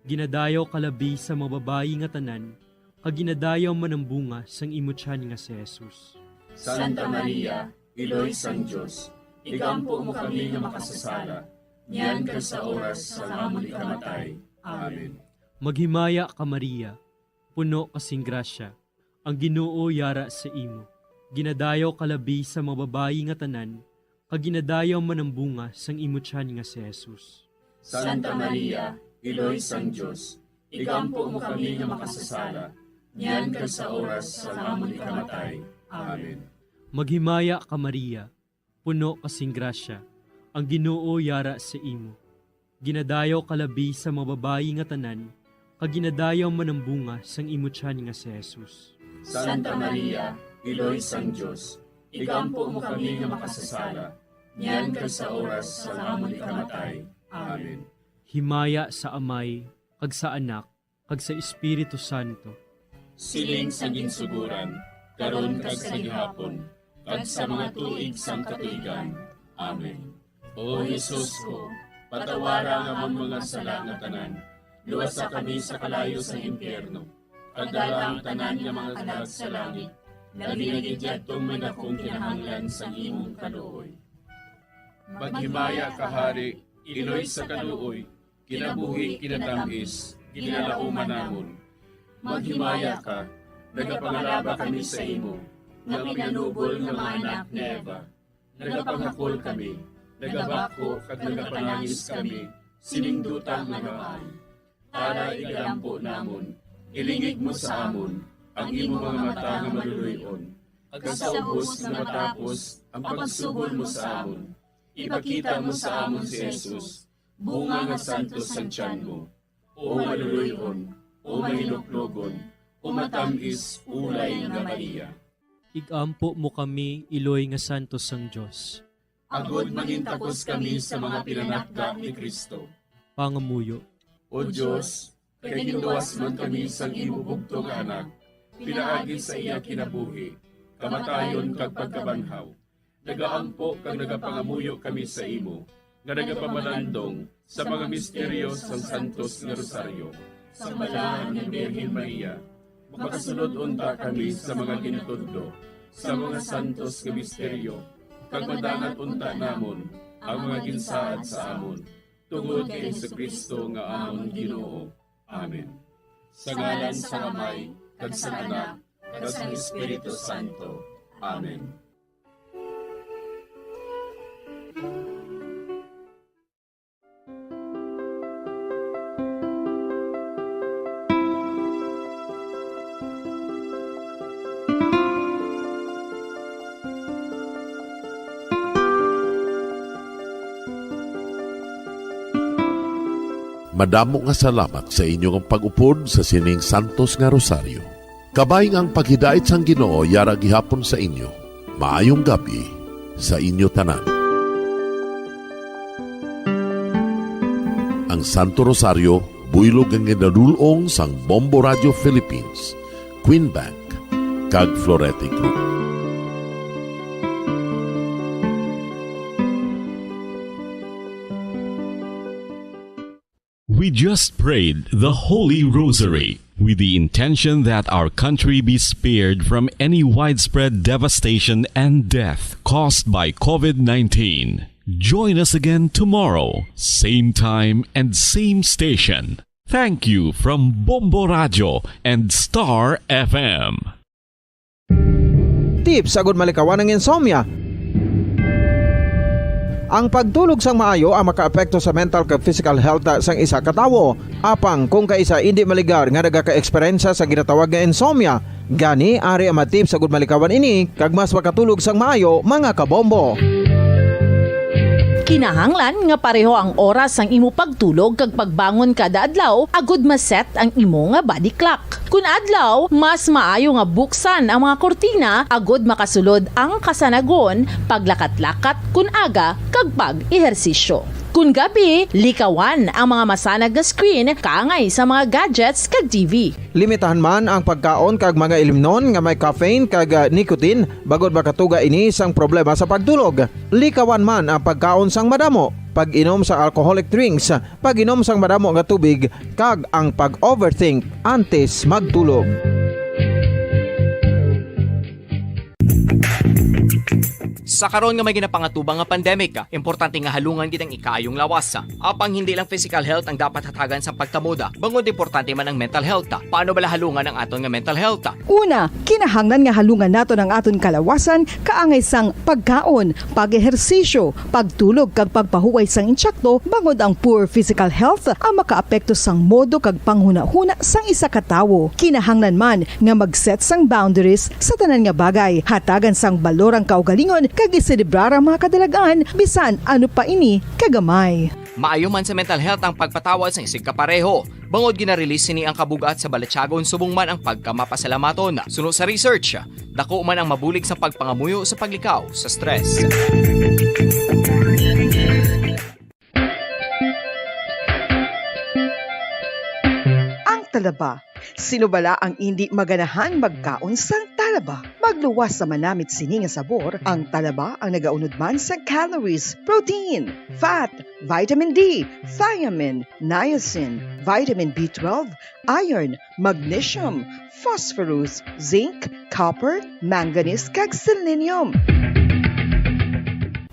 Ginadayaw ka labi sa mga babayi nga tanan, kag ginadayaw man ang bunga sang imo tiyan nga si Jesus. Santa Maria, Iloy sang Dios, igampo mo kami nga makasasala, niyan kag sa oras sang amon ikamatay. Amen. Maghimaya ka, Maria, puno ka sing grasya, ang Ginoo yara sa imo. Ginadayaw ka labi sa mga babayi nga tanan, kag ginadayaw man ang bunga sang imo tiyan nga si Jesus. Santa Maria, Iloy sang Dios, igampo mo kami nga makasasala, niyan kag sa oras sang amon ikamatay. Amen. Maghimaya ka, Maria, puno ka sing grasya, ang Ginoo yara sa imo. Ginadayaw ka labi sa mga babayi nga tanan, kag ginadayaw man ang bunga sang imo tiyan nga si Jesus. Santa Maria, Iloy sang Dios, igampo mo kami nga makasasala, niyan kag sa oras sang amon ikamatay. Amen. Himaya sa Amay, kag sa Anak, kag sa Espiritu Santo. Siling sa ginsuguran, karon kag sa gihapon, kag sa mga tuig sang katuigan. Amen. O Jesus ko, patawara ang amon mga sala nga tanan, luwasa kami sa kalayo sang impyerno, kag dala ang tanan nga mga kalag sa langit, labi na gid yadtong may dakong kinahanglan sang imong kaluoy. Maghimaya ka, Hari, Iloy sa kaluoy, kinabuhi, kinatamis, ginalauman namon. Maghimaya ka, nagapangalaba kami sa imo, nga pinanubol nga mga anak ni Eva. Nagapangakol kami, nagabakho kag nagapanangis kami, sining duta nga maan. Tara, igalampo namon, ilingig mo sa amon ang imo mga mata nga maluluy-on, kag sa ubos nga matapos ang pagsugol mo sa amon, ipakita mo sa amon si Jesus, bunga nga santos sang tiyan mo. O maluluy-on, o mahinuklogon, o matamis, ulay nga Maria. Igampo mo kami, iloy nga santos sang Dios. Agod mangintakos kami sa mga pinanakda ni Cristo. Pangamuyo. O Dios, kay ginluwas man kami sang imo bugtong nga Anak, pinaagi sa iya kinabuhi, kamatayon kag pagkabanhaw, nagaampo kag nagapangamuyo kami sa imo, nga nagapamalandong sa mga misteryo sang Santos nga Rosaryo. Sa Balaan nga Birhen Maria, makasulod unta kami sa mga ginatudlo sa mga santos nga misteryo, kag madangat unta namon ang mga ginsaad sa amon, tungod kay Jesu-Cristo nga amon Ginoo. Amen. Sa ngalan sang Amay, kag sang Anak, kag sang Espiritu Santo. Amen. Madamo nga salamat sa inyo nga pag-upod sa sining santos nga rosaryo. Kabay nga ang paghidait sang Ginoo yara gihapon sa inyo. Maayong gab-i sa inyo tanan. Ang Santo Rosario, buylog nga ginadul-ong sang Bombo Radio Philippines, Queen Bank, kag Florete Group. We just prayed the Holy Rosary with the intention that our country be spared from any widespread devastation and death caused by COVID nineteen. Join us again tomorrow, same time and same station. Thank you from Bombo Radio and Star F M. Tips agud malikawan ang insomnia. Ang pagtulog sang maayo ang makaapekto sa mental kag physical health sang isa ka tawo. Apang kung kaisa indi maligar nga nagaka-eksperyensya sa ginatawag nga insomnia, gani ari ang mga tips agud malikawan ini kag mas makatulog sang maayo, mga kabombo. Kinahanglan nga pareho ang oras sang imo pagtulog kag pagbangon kada adlaw agud ma-set ang imo nga body clock. Kun adlaw, mas maayo nga buksan ang mga kurtina agud makasulod ang kasanagon, paglakat-lakat kun aga, kag pag-ehersisyo. Kun gabi, likawan ang mga masanag nga screen kaangay sa mga gadgets kag T V. Limitahan man ang pagkaon kag mga ilimnon nga may caffeine kag, ah, nicotine, bangod makatuga ini sang problema sa pagtulog. Likawan man ang pagkaon sang madamo, pag-inom sa alcoholic drinks, pag-inom sang madamo nga tubig, kag ang pag-overthink antes magtulog. Sa karon nga may ginapangatubang nga pandemic, importante nga halungan gid ang ikaayong lawas. Apang hindi lang physical health ang dapat hatagan sa pagkamoda, bangod importante man ang mental health. Paano bala halungan ang aton nga mental health? Una, kinahanglan nga halungan naton ang aton kalawasan kaangay sang pagkaon, pag-ehersisyo, pagtulog kag pagpahuway sang insakto, bangod ang poor physical health ang makaapekto sang modo kag panghunahuna sang isa ka tawo. Kinahanglan man nga mag-set sang boundaries sa tanan nga bagay, hatagan sang balor ang kaugalingon kag iselebrar ang mga kadalag-an bisan ano pa ini kagamay. Maayo man sa mental health ang pagpatawad sang isigkapareho, bangod gina-release sini ang kabug-at sa balatyagon subong man ang pagkamapasalamaton. Suno sa research, dako man ang mabulig sa pagpangamuyo sa paglikaw sa stress. Ang talaba. Sino bala ang indi maganahan magkaon sang talaba? Magluwas sa manamit sini nga sabor, ang talaba ang nagaunod man sa calories, protein, fat, vitamin D, thiamine, niacin, vitamin B twelve, iron, magnesium, phosphorus, zinc, copper, manganese, kag selenium.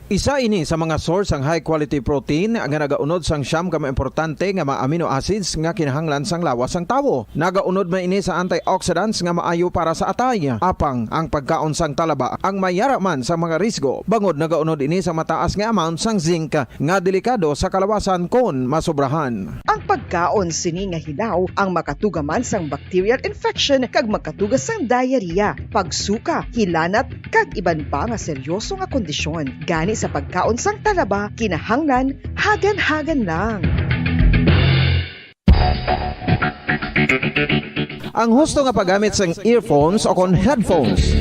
Isa ini sa mga source sang high quality protein nga nagaunod sang siyam ka mga importante nga mga amino acids nga kinahanglan sang lawas sang tawo. Nagaunod man ini sa antioxidants nga maayo para sa atay. Apang ang pagkaon sang talaba ang mayara man sa mga risgo, bangod nagaunod ini sa mataas nga amount sang zinc nga delikado sa kalawasan kon masobrahan. Ang pagkaon sini nga hilaw ang makatuga man sang bacterial infection kag makatuga sang diarrhea, pagsuka, hilanat, kag iban pa nga seryoso nga kondisyon. Gani sa pagkaon sang talaba, kinahanglan hagan-hagan lang. Ang husto nga paggamit sang earphones o kon headphones.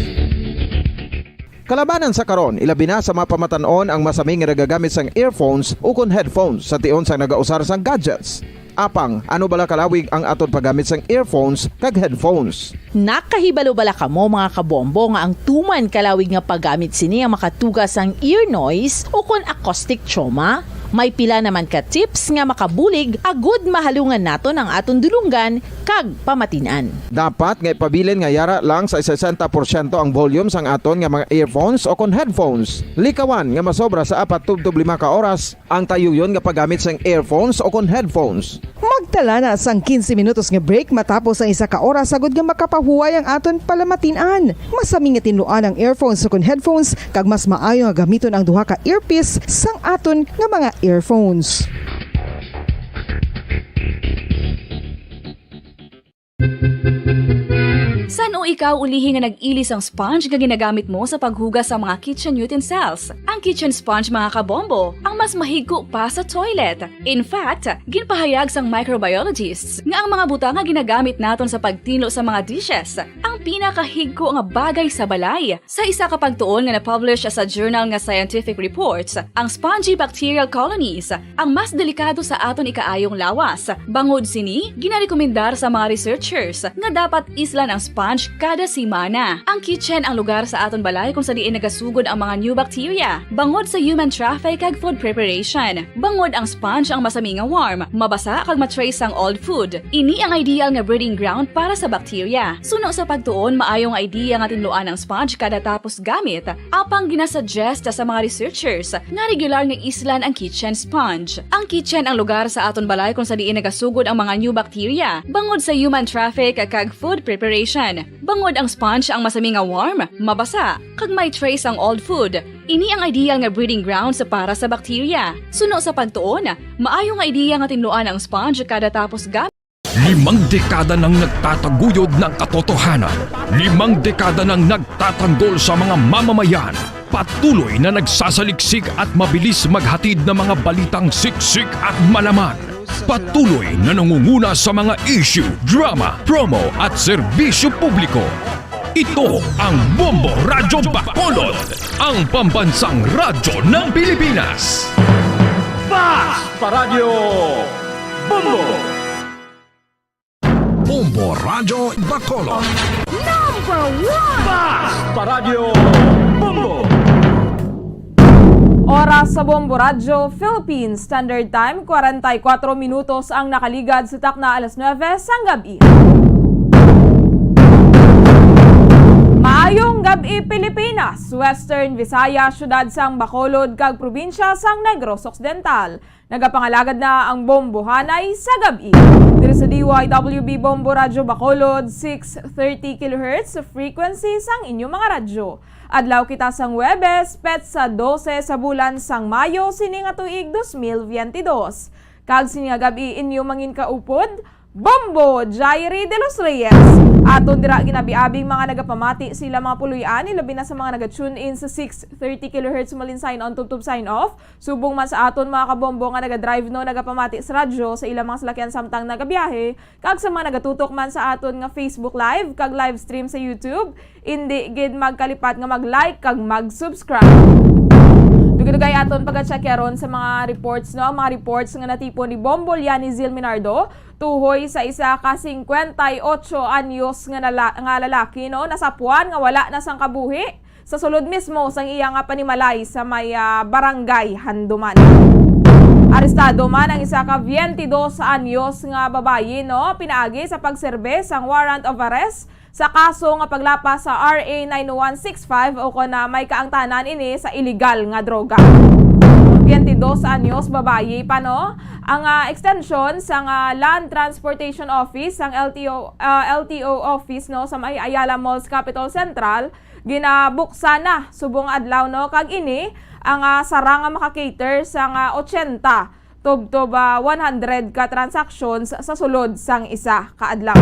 Kalabanan sa karon, ilabi na sa mga pamatan-on ang masami nga nagagamit sang earphones ukon headphones sa tion sang nagausar sang gadgets. Apang, ano bala kalawig ang aton paggamit sang earphones kag headphones? Nakahibalo bala kamo, mga kabombo, nga ang tuman kalawig nga paggamit sini ang makatuga sang ear noise ukon acoustic trauma? May pila naman ka tips nga makabulig agud mahalungan naton ang aton dulonggan kag pamatin-an. Dapat nga ipabilin nga yara lang sa sesenta porsyento ang volume sang aton nga mga earphones o kon headphones. Likawan nga masobra sa apat tubtob lima ka oras ang tayuyon nga paggamit sang earphones o kon headphones. Mag- Tala na sang quince minutos nga break matapos ang isa ka oras, agod nga makapahuway ang aton palamatin-an. Masami nga tinluan ang earphones ukon headphones, kag mas maayo nga gamiton ang duha ka earpiece sang aton nga mga earphones. San-o ikaw ulihi nga nag-ili sang sponge nga ginagamit mo sa paghugas sa mga kitchen utensils? Ang kitchen sponge, mga kabombo, ang mas mahigko pa sa toilet. In fact, ginpahayag sang microbiologists nga ang mga butang nga ginagamit naton sa pagtinlo sa mga dishes ang pinakahigko nga bagay sa balay. Sa isa ka pagtuon nga na-publish sa journal nga Scientific Reports, ang spongy bacterial colonies ang mas delikado sa aton ikaayong lawas. Bangod sini, ginarekomendar sa mga researchers nga dapat islan ang sponge kada semana. Ang kitchen ang lugar sa aton balay kung sa diin nagasugod ang mga new bacteria, bangod sa human traffic kag food preparation. Bangod ang sponge ang masami nga warm, mabasa kag ma-trace sang old food. Ini ang ideal nga breeding ground para sa bacteria. Suno sa pagtuon, maayo nga idea nga tinluan ang sponge kada tapos gamit. Apang ginasuggest sa mga researchers nga regular nga islan ang kitchen sponge. Ang kitchen ang lugar sa aton balay kung sa diin nagasugod ang mga new bacteria, bangod sa human traffic kag food preparation. Bangod ang sponge ang masami nga warm, mabasa, kag may trace ang old food. Ini ang ideal nga breeding grounds para sa bacteria. Suno sa pagtuon, maayo nga ideya nga tinluan ang sponge kada tapos gamit. Limang dekada nang nagtataguyod ng katotohanan. Limang dekada nang nagtatanggol sa mga mamamayan. Patuloy na nagsasaliksik at mabilis maghatid ng mga balitang siksik at malaman. Patuloy na nangunguna sa mga issue, drama, promo at serbisyo publiko. Ito ang Bombo Radyo Bacolod, ang pambansang radyo ng Pilipinas. Fast Paradyo Bombo! Bombo Radyo Bacolod. Number one! Fast Paradyo Bombo! Oras sa Bombo Radyo Philippines Standard Time, kwarenta y kuatro minutos ang nakaligad sa takna alas nuebe sang gab-i. Maayong gab-i, Pilipinas, Western Visayas, siyudad sang Bacolod, kag probinsya sang Negros Occidental. Nagapangalagad na ang bombohanay sa gab-i. Diri sa D Y W B Bombo Radyo Bacolod, six thirty kilohertz frequency sang inyo mga radyo. Adlaw kita sang Huwebes, petsa dose sa bulan sang Mayo sini nga tuig dos mil biyente dos. Kag sini nga gab-i inyo manginkaupod, Bombo Jairi de los Reyes. Aton dira ginabiabing mga nagapamati sa ilang mga puloy-an, ilabi na sa mga naga-tune in sa six thirty kilohertz, malinsay on tubtob sign off. Subong man sa aton mga kabombo nga naga-drive, no, nagapamati sa radyo sa ilang mga salakyan samtang nagabiyahe, kag sa mga nagatutok man sa aton nga Facebook Live kag live stream sa YouTube, indi gid magkalipat nga mag-like kag mag-subscribe. Dugay-dugay aton pag-check karon sa mga reports, no, ang mga reports nga natipon ni Bombo Liani Zil Minardo tuhoy sa isa ka singkwenta y otso anyos nga nala-, nga lalaki, no, nasapuan nga wala na sang kabuhi sa sulod mismo sang iya nga panimalay sa may, ah, Barangay Handuman. Arestado man ang isa ka biyente dos anyos nga babayi, no, pinaagi sa pagserbe sang warrant of arrest sa kaso nga paglapas sa R A nine one six five, o kon, ah, may kaangtanan ini sa iligal nga droga. Biyente dos anyos, babayi pa, no, ang, ah, extension sang, ah, Land Transportation Office, sang L T O, ah, L T O office, no, sa may Ayala Malls Capitol Central, ginabuksan na subong adlaw, no? Kag ini ang, ah, sarang nga maka-cater sa nga ochenta tubtob, ah, one hundred ka transactions sa sulod sang isa ka adlaw.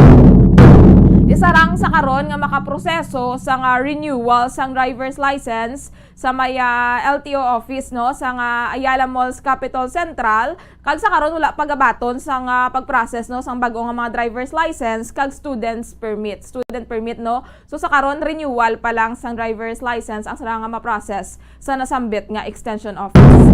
Isarang sa karon nga makaproseso sa nga renewal sang driver's license sa may, ah, L T O office, no, sa nga Ayala Malls Capitol Central, kag sa karon wala pa gabaton sang, ah, pag-process, no, sang bag-o nga mga driver's license kag student's permit, student permit, no. So, sa karon, renewal pa lang sang driver's license ang sila nga ma-process sa nasambit nga extension office.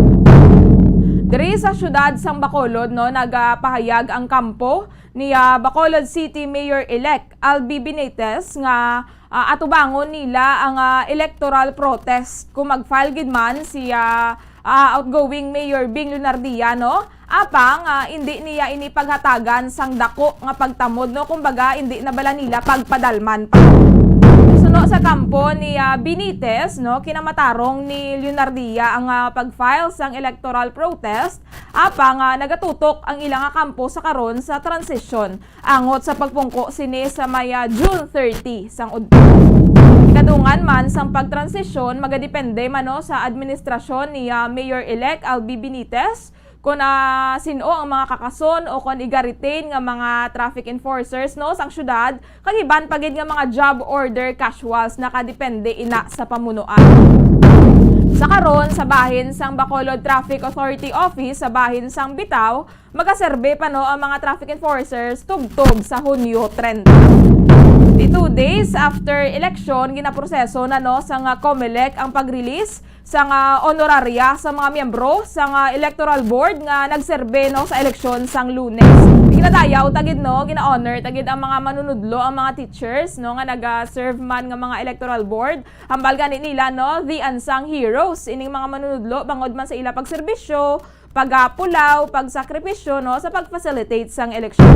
Diri sa siyudad sang Bacolod, no, nagapahayag ang kampo ni, ah, Bacolod City Mayor-elect Albi Benitez nga, ah, atubangon nila ang, ah, electoral protest kung mag-file gid man si, ah, ah, outgoing Mayor Bing Leonardia, no? Apang, ah, indi niya ini paghatagan sang dako nga pagtamod, no? Kumbaga, indi na bala nila pagpadalman pa. So, No, sa kampo ni, ah, Benitez, no, kinamatarong ni Leonardia ang, ah, pag-file sang electoral protest, apang, ah, nagatutok ang ila nga kampo sa karon sa transition. Angot sa pagpungko sini sa may, ah, June thirty sang udto. Ikadungan man sang pagtransisyon, magadepende man, no, sa administrasyon ni, ah, Mayor-elect Albi Benitez, kon, ah, sin-o ang mga kakason o kon iga-retain nga mga traffic enforcers, no, sang syudad, kag iban pa gid nga mga job order casuals, nakadepende ina sa pamunuan. Sa karon, sa bahin sang Bacolod Traffic Authority Office sa bahin sang Bitao, magaserbe pa, no, ang mga traffic enforcers tubtob sa Hunyo treinta. Di two days after election, ginaproseso na, no, sang, ah, Comelec ang pag-release sang, ah, honorarya sa mga miyembro sang, ah, electoral board nga nagserbe, no, sa eleksyon sang Lunes. Ginadayaw ta gid, no, gina-honor ta gid ang mga manunudlo, ang mga teachers, no, nga naga-serve man nga mga electoral board. Hambal gani nila, no, the unsung heroes ining mga manunudlo bangod man sa ila pagserbisyo, pagapulaw, pagsakripisyo, no, sa pag-facilitate sang eleksyon.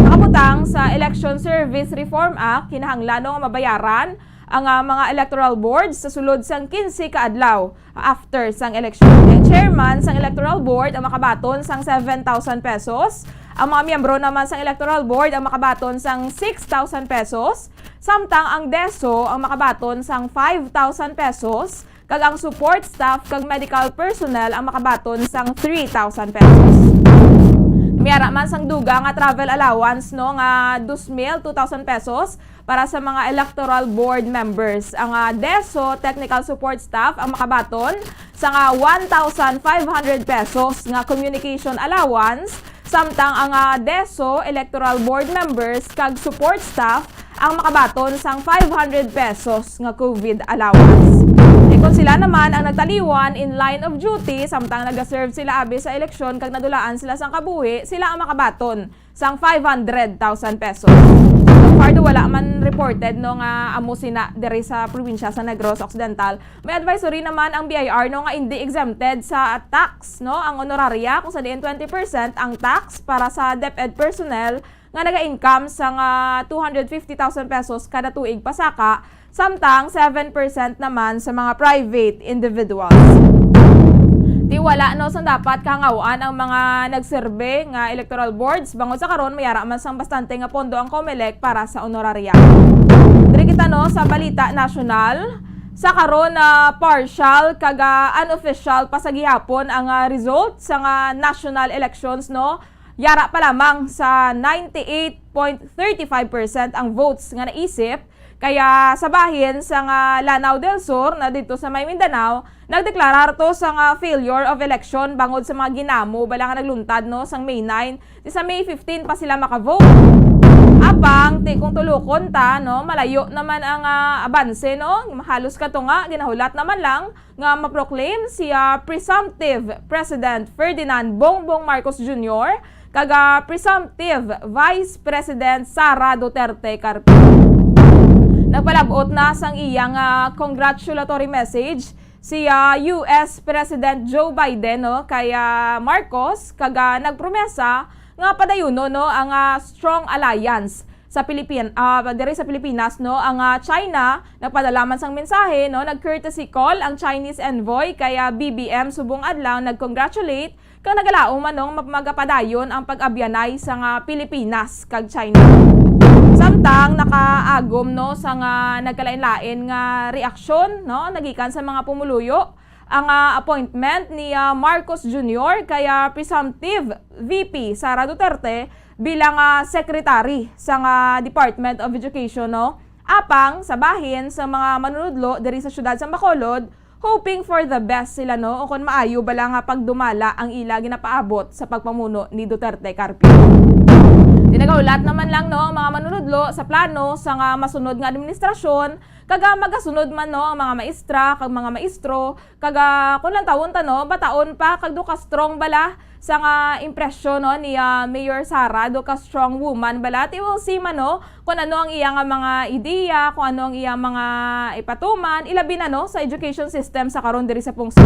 Nakabutang sa Election Service Reform Act, kinahanglan, no, nga mabayaran ang, ah, mga electoral boards sa sulod sang quince ka adlaw after sang eleksyon. Ang chairman sang electoral board ang makabaton sang seven thousand pesos, ang mga miyembro naman sang electoral board ang makabaton sang six thousand pesos, samtang ang DESO ang makabaton sang five thousand pesos, kag ang support staff kag medical personnel ang makabaton sang three thousand pesos. May ara man sang dugang nga travel allowance, no, nga dos mil, two thousand pesos para sa mga electoral board members. Ang, ah, DESO technical support staff ang makabaton sang, ah, one thousand five hundred pesos nga communication allowance, samtang ang, ah, DESO electoral board members kag support staff ang makabaton sang five hundred pesos nga COVID allowance. E kon sila naman ang nagtaliwan in line of duty, samtang nagaserve sila abi sa eleksyon kag nadulaan sila sang kabuhi, sila ang makabaton sang five hundred thousand pesos. So far, do wala man reported, no, nga amo sina diri sa probinsya sa Negros Occidental. May advisory naman ang B I R, no, nga indi exempted sa tax, no, ang honoraria, kung sa diin twenty percent ang tax para sa DepEd personnel nga naga-income sang, ah, two hundred fifty thousand pesos kada tuig pasaka, samtang seven percent naman sa mga private individuals. Di wala, no, sang dapat kahangawan ang mga nagserbe nga electoral boards, bangod sa karon may ara man sang bastante nga pondo ang Comelec para sa honoraria. Diri kita, no, sa balita nasyonal. Sa karon, ah, partial kag, ah, unofficial pa sa gihapon ang, ah, result sa nga national elections, no. Yara pa lamang sa ninety-eight point thirty-five percent ang votes nga naisip. Kaya sa bahin sa nga Lanao del Sur na didto sa may Mindanao, nagdeklarar to sa nga failure of election bangod sa mga ginamo bala nga nagluntad, no, sang May nine. Di sa May fifteen pa sila makavote. Apang, ti kung tulukon ta, no, malayo naman ang, ah, abanse, no? Halos kato nga, ginahulat naman lang nga ma-proclaim si, ah, presumptive President Ferdinand Bongbong Marcos Junior kag, ah, presumptive Vice President Sara Duterte Carpio. Nagpalab-ot na sang iyang, ah, congratulatory message si, ah, U S President Joe Biden, no, kay, ah, Marcos, kag, ah, nagpromesa nga padayunon, no, ang, ah, strong alliance sa Pilipin-, ah, diri sa Pilipinas, no, ang, ah, China. Nagpadala man sang mensahe, no, nag-courtesy call ang Chinese envoy kay, ah, B B M subong adlaw, nag-congratulate kag nagalaom man, no, nga magapadayon ang pag-abyanay sa nga Pilipinas kag China. Samtang nakaagom, no, sa nga nagkalain-lain nga reaksyon, no, nagikan sa mga pumuluyo ang, ah, appointment ni, ah, Marcos Junior kay, ah, presumptive V P Sara Duterte bilang, ah, secretary sa nga Department of Education, no. Apang sa bahin sa mga manunudlo diri sa siyudad sa Bacolod, hoping for the best sila, no, o kon maayo bala nga pagdumala ang ila ginapaabot sa pagpamuno ni Duterte Carpio. Di nagahulat naman lang, no, ang mga manunudlo sa plano sa nga masunod nga administrasyon, kag, ah, magasunod man, no, ang mga maestra kag mga maestro, kag, ah, kung lantawon ta, no, bataon pa kag do ka strong bala sa nga impresyon, no, ni, ah, Mayor Sara, do ka strong woman bala. Ti we'll see man, no, kung ano ang iya nga mga ideya, kung ano ang iya mga ipatuman, ilabi na, no, sa education system sa karon diri sa pungsod.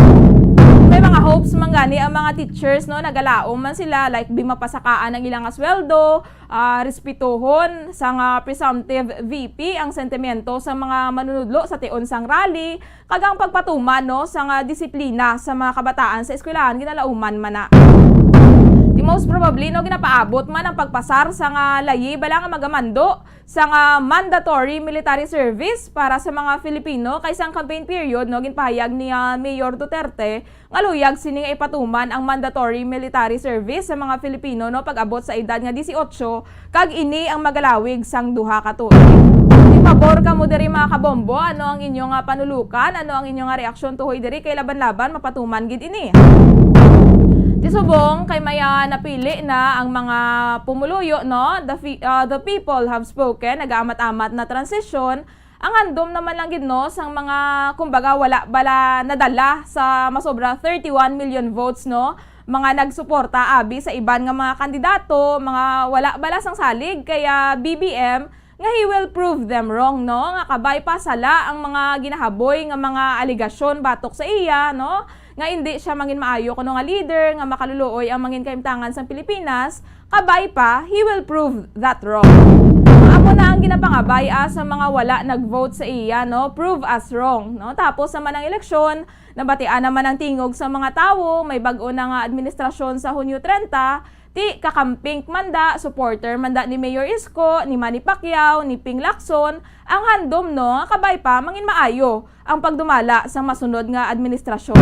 Kung May mga hopes man gani ang mga teachers, no, nagalaom man sila, like, di mapasakaan ang ilang sweldo, ah, respetuhon sang presumptive V P ang sentimento sa mga manunudlo sa tion sang rally, kag ang pagpatuman, no, sang disiplina sa mga kabataan sa eskwelahan ginalauman man na. Di most probably, no, ginapaabot man ang pagpasar sang layi bala nga magamando sang mandatory military service para sa mga Filipino, kay sang campaign period, no, ginpahayag ni, ah, Mayor Duterte nga luyag sini nga ipatuman ang mandatory military service sa mga Filipino, no, pag-abot sa edad nga dieciocho, kag ini ang magalawig sang duha ka tuig. Di pabor kamo diri, mga kabombo? Ano ang inyo nga panulukan? Ano ang inyo nga reaksyon tuhoy diri? Kay laban-laban mapatuman gid ini. Di subong kay may, ah, napili na ang mga pumuluyo, no? The fi-, ah, the people have spoken. Nagaamat-amat na transition. Ang handom naman lang gid, no, sang mga, kumbaga, wala bala nadala sa masobra thirty-one million votes, no, mga nagsuporta abi sa iban nga mga kandidato, mga wala bala sang salig kay, ah, B B M, nga he will prove them wrong, no, nga kabay pa sala ang mga ginahaboy nga mga alegasyon batok sa iya, no, nga indi siya mangin maayo kuno nga leader nga makaluluoy ang mangin kahimtangan sang Pilipinas. Kabay pa, he will prove that wrong. Amo na ang ginapangabay, ah, sa mga wala nag-vote sa iya, no? Prove us wrong, no? Tapos naman ang eleksyon, nabatian naman ang tingog sa mga tawo, may bag-o na nga administrasyon sa Hunyo treinta, ti kakamping man da, supporter man da ni Mayor Isko, ni Manny Pacquiao, ni Ping Lacson, ang handom, no, nga kabay pa, mangin maayo ang pagdumala sang masunod nga administrasyon.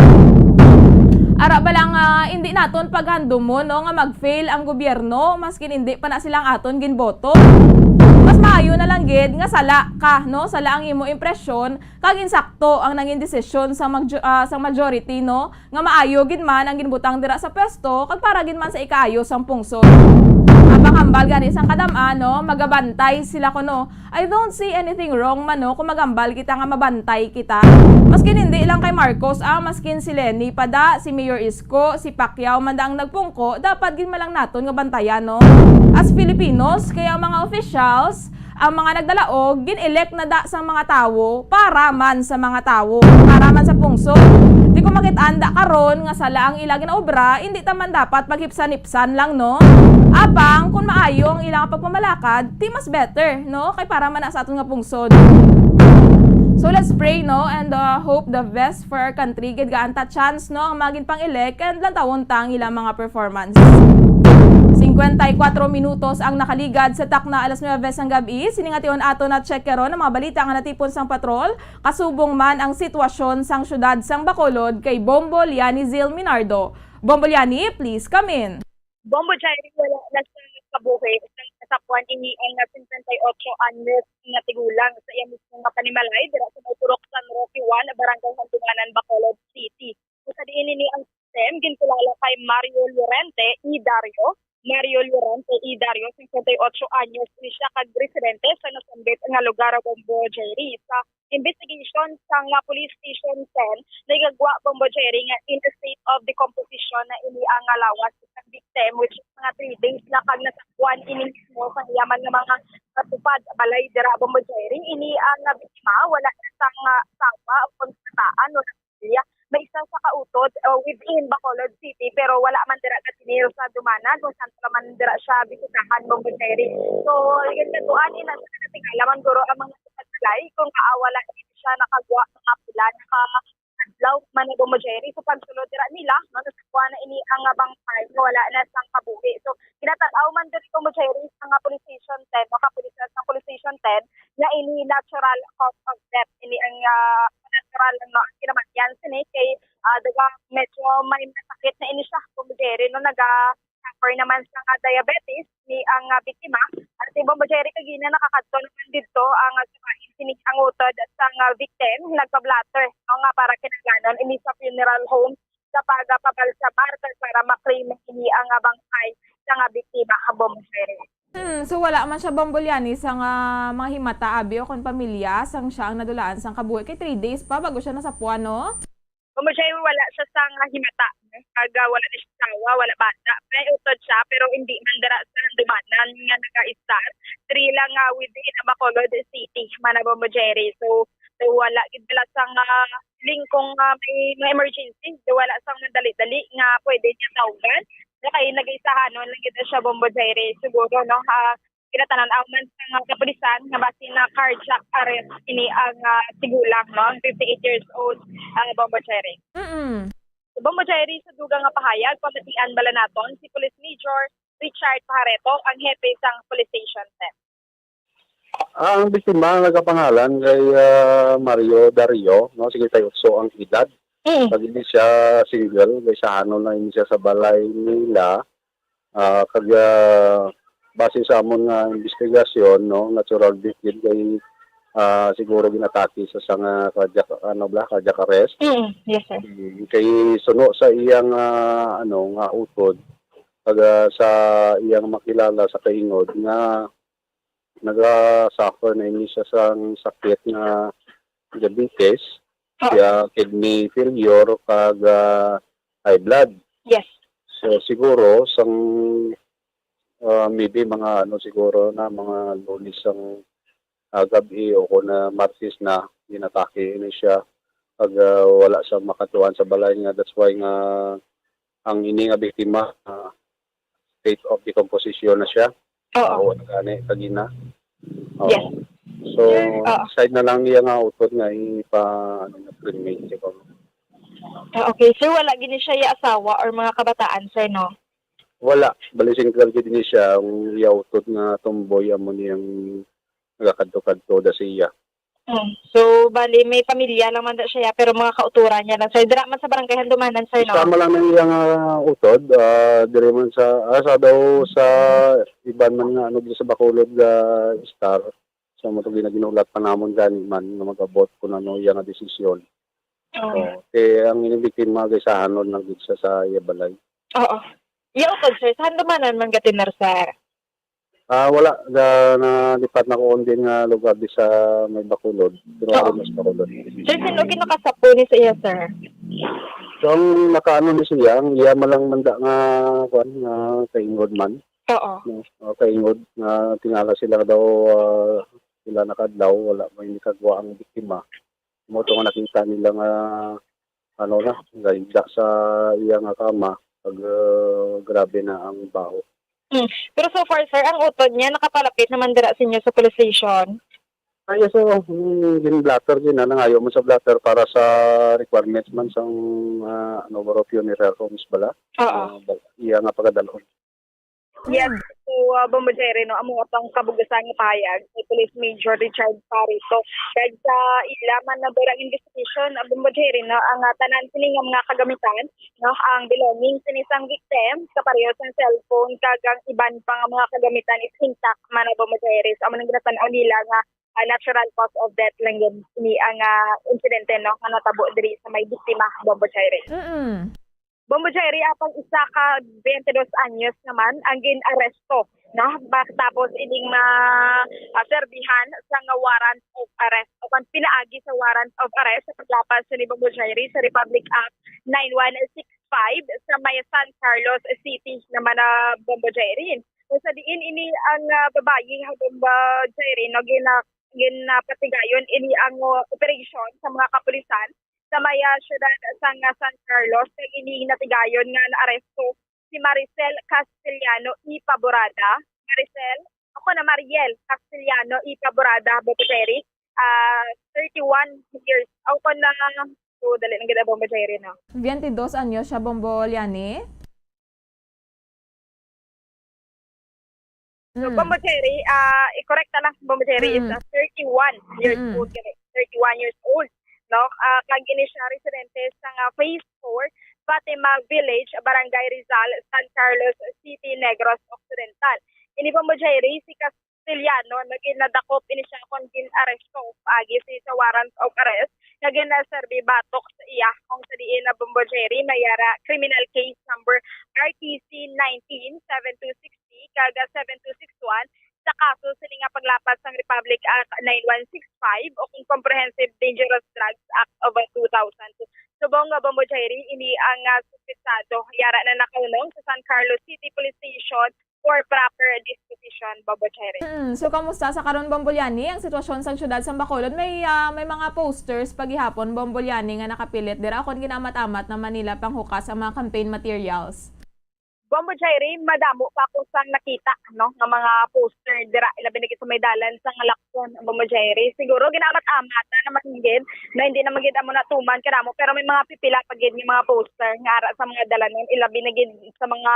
Ara bala nga indi naton paghandomon, no, nga mag-fail ang gobyerno, maskin indi pa na sila ang aton ginboto. Mas maayo na lang gid nga sala ka, no, sala ang imo impresyon, kag insakto ang nangin desisyon sang magjo-, ah, sang majority, no, nga maayo gid man ang ginbutang dira sa pwesto, kag para gid man sa ikaayo sang pungsod. Apang hambal gani sang kadam-an, no, magabantay sila kuno. I don't see anything wrong man, no, kung magambal kita nga mabantay kita. Maskin hindi lang kay Marcos, ah, maskin si Leni pa da, si Mayor Isko, si Pacquiao man da ang nagpungko, dapat gid man lang naton nga bantayan, no? As Filipinos, kay ang mga officials, ang mga nagdalaog, gin-elect na da sang mga tawo para man sa mga tawo, para man sa pungsod. Di ko makit-an da karon nga sala ang ila ginaobra, hindi ta man dapat paghipsan-hipsan lang, no? Apang kung maayo ang ilang pagpamalakad, di mas better, no? Kay para man na sa aton nga pungsod. So let's pray, no? And, uh, hope the best for our country. Gid gaan ta chance, no, ang mga ginpang-elect, and lantawon ta ang ilang mga performance. Cincuenta y cuatro minutos ang nakaligad sa takna alas nuebe sang gab-i. Sini nga tion aton na check karon ang mga balita nga natipon sang patrol, kasubong man ang sitwasyon sang syudad sang Bacolod kay Bombo Liani Zil Minardo. Bombo Liani, please come in. Bombo Jerry, wala na sa kabuhi sang kasapuan ini ang cincuenta y ocho anyos nga tigulang sa iya mismo nga panimalay dira sa may purok San Roque one, Barangay Handumanan, Bacolod City. Usa diin ini ang victim, ginkilala kay Mario Llorente y Dario. Mario Llorente y Dario, cincuenta y ocho anyos ni siya, kag residente sa nasambit nga lugar, Bombo Jerry. Sa investigation sang, ah, Police Station ten, nagagwa, Bombo Jerry, nga in a state of decomposition na ini ang, ah, lawas sang victim, which is mga three days na kag nasakwan ini mismo sa iya man nga mga katupad balay dira, Bombo Jerry. Ini ang, ah, biktima, wala na sang, ah, asawa o kon kabataan, wala na pamilya. May isa sa kautod, ah, within Bacolod City, pero wala man dira gatinil sa Handumanan kung saan pa man dira siya bisitahan, Bombo Jerry. So, yun, katuan, ina sa natingala man guro ang mga pagbalay kung, ah, wala din siya nakagwa mga pila, naka-adlaw man, Bombo Jerry. So, pagsulod dira nila, no, nasakuha na ini ang, ah, bangkay nga wala na sang kabuhi. So, ginatag-aw man diri, Bombo Jerry, sa nga Police Station ten, no, kapulisan sa Police Station ten, nga ini natural cause of death, ini ang, ah, natural lang, no, ang kinamatyan sini kay, ah, daga medyo may masakit na ini siya, Bombo Jerry, no, naga-suffer naman sa nga diabetes ni ang, ah, biktima. At si Bombo Jerry, kagina nakakadto naman didto ang, ah, sumain sini ang utod sa nga victim, nagpa-blotter, no, nga para kinahanglanon ini sa funeral home sa pagpabalsamar para ma-claim ini ang, ah, bangkay sa nga biktima, Bombo Jerry. Hmm, so wala man siya, Bombo Liani, sa nga mga himata, abi, o kon pamilya sang siya ang nadulaan sang kabuhi, kay three days pa bago siya nasapuan, no? Bombo Jerry, wala siya sa nga himata, no? Kag, ah, wala na siya asawa, wala bata. May utod siya, pero hindi man dira sa Handumanan nga nag-istar. Diri lang, ah, within Bacolod City man, Bombo Jerry. So, So, wala gid bala sang, ah, lingkong, ah, may mga emergency. So, wala sang madali-dali nga pwede niya tawgan. Kay nagaisahanon lang gid siya, Bombo Jerry, siguro, no? Ah, ginatan-aw man sa mga kapulisan nga basin na cardiac arrest ini ang, ah, tigulang, no? Ang fifty-eight years old, ah, Bombo Jerry. Mm. So, Bombo Jerry, sa dugang nga pahayag, pamatian bala naton si Police Major Richard Pajareto, ang hepe sang Police Station ten. Ah, ang biktima nagapangalan kay, ah, Mario Dario, no, singkwenta y otso ang edad. Mm. Kag hindi siya single, kay sa ano na ini siya sa balay nila. Ah, kag, ah, base sa amon nga investigasyon, no, natural death gid kay, ah, siguro ginatake sa, sa nga cardiac, ano bala, cardiac arrest. Mm, yes, sir. Mm, kay suno sa iyang, ah, ano, nga utod, kag, ah, sa iyang makilala sa kaingod nga naga-suffer na ini siya sang sakit nga diabetes, Oo. siya kidney failure, kag, ah, high blood. Yes. So, siguro, sang, ah, maybe mga, ano, siguro na, mga Lunes sang, ah, gab-i o kung, ah, Martes na, ginatake ini siya. Pag, ah, wala sa makatuan sa balay nga, that's why nga ang ini nga biktima, ah, state of decomposition na siya. Oo. Nahuwat na gani kagina. Oo. Yes. So, Sir, oo. Side na lang iya nga utod nga ipa, ano, na cremate, di ba? Ah, okay. Sir, wala gini siya iya asawa or mga kabataan, sir, no? Wala. Bali, single gid ni siya. Ang iya utod nga tomboy, amo niyang nagakadto-kadto da siya. Mm. So, bali, may pamilya lang man da siya, pero mga kauturan niya lang, sir. Dira man sa barangay Handumanan, sir, no? Sama lang ang iyang, ah, utod, ah, diri man sa, ah, sa daw sa iban man nga, ano, diri sa Bacolod, ah, Star. So, mo to ginaginulat pa namon gani man nga mag-abot kung ano iya nga desisyon. Oo. So, kay ang ining biktima, gaisahanon lang gid siya sa iya balay. Oo. Iya utod, sir, sa Handumanan man gatinar, sir? Ah, wala. Ga-, nalipat na ko kon diin nga lugar di sa may Bacolod. Pero Oo. Ari mas Bacolod. Sir, sino ginakasapo ni sa iya, sir? So, ang nakaano ni siya, ang iya man lang manda nga, kuwan, nga kaingod man. Oo. No? O, kaingod nga tingala sila daw, ah, sila nakadlaw, wala may nikagwa ang biktima. Mo to nga nakita nila nga, ano na, nagahigda sa iya nga kama, pag, ah, grabe na ang baho. Hmm. Pero so far, sir, ang utod niya nakapalapit naman dira sa inyo sa police station? Ay, so, hmm, gin-blotter gid na, nangayo man sa blotter para sa requirements man sang, ah, ano, baro, funeral homes bala. Oo. Ah, bal-, iya nga pagadalhon. Yes, Mm. so, ah, Bombo Jerry, no, amo atong kabug-usan nga pahayag ni Police Major Richard Parito. Kag sa ila man na barang investigation, ah, Bombo Jerry, no, ang, ah, tanan sini nga mga kagamitan, no, ang belongings sini sang victim, kapareho sang cellphone, kag ang iban pa nga mga kagamitan is intact man, ah, Bombo Jerry. So, amo nang ginatan-aw nila nga, ah, natural cause of death lang gid ni ang, ah, insidente, no, nga natabo diri sa may biktima, Bombo Jerry. Mm. Bombo Jerry, apang isa ka twenty-dos anyos naman ang gin-aresto, no? Matapos ining ma-, ah, serbihan sa nga warrant of arrest o kan pinaagi sa warrant of arrest sa paglapas ni Bombo Jerry sa Republic Act nine one six five sa may San Carlos City naman na Bombo Jerry. Kung sa diin ini ang, ah, babayi nga Bombo Jerry, no, gina-, ginapatigayon ini ang, ah, operasyon sa mga kapulisan sa may, ah, siyudad sang, ah, San Carlos, kag ini natigayon nga naaresto si Maricel Castellano y Paborada. Maricel, ako na, Mariel Castellano y Paborada, Bombo Jerry, ah, thirty-one years. Ako na, so, dali lang gid, Bombo Jerry, no? Twenty-dos anyos siya, Bombo Liani? So, Mm. Bombo Jerry, ah, i-correct na lang, Bombo Jerry is, Mm. ah, thirty-one years Mm. old, gani, thirty-one years old, no? Ah, kag ini siya residente sa nga Phase four, Fatima Village, Barangay Rizal, San Carlos City, Negros Occidental. Ini, Bombo Jerry, si Castellano, naging nadakop ini siya kon gin-aresto paagi sa, sa warrant of arrest nga ginaserbi batok sa iya, kung sa diin na, Bombo Jerry, may ara criminal case number R T C nineteen seven two sixty kag seven two six one sa kaso sini nga paglapas sang Republic Act nine one six five o kung Comprehensive Dangerous Drugs Act of two thousand two. So, Subong nga, Bombo Jairi, ini ang, ah, suspetsado yara na nakahunong sa San Carlos City Police Station for proper disposition, Bombo Jairi. Mm, so, kamusta sa karon, Bombo Liani, ang sitwasyon sa siyudad sa Bacolod? May, ah, may mga posters pa gihapon, Bombo Liani, nga nakapilit dira kon ginaamat-amat na man nila panghukas ang mga campaign materials. Bombo Jairi, madamo pa ko sang nakita, no, nga mga poster dira, ilabi na gid sa may dalan sa Ngalakson, Bombo Jairi. Siguro ginaamat-amat na naman gid, na hindi naman gid amo natuman kanamo, pero may mga pipila pa gid nga mga poster nga ara sa mga dalanan, ilabi na gid sa mga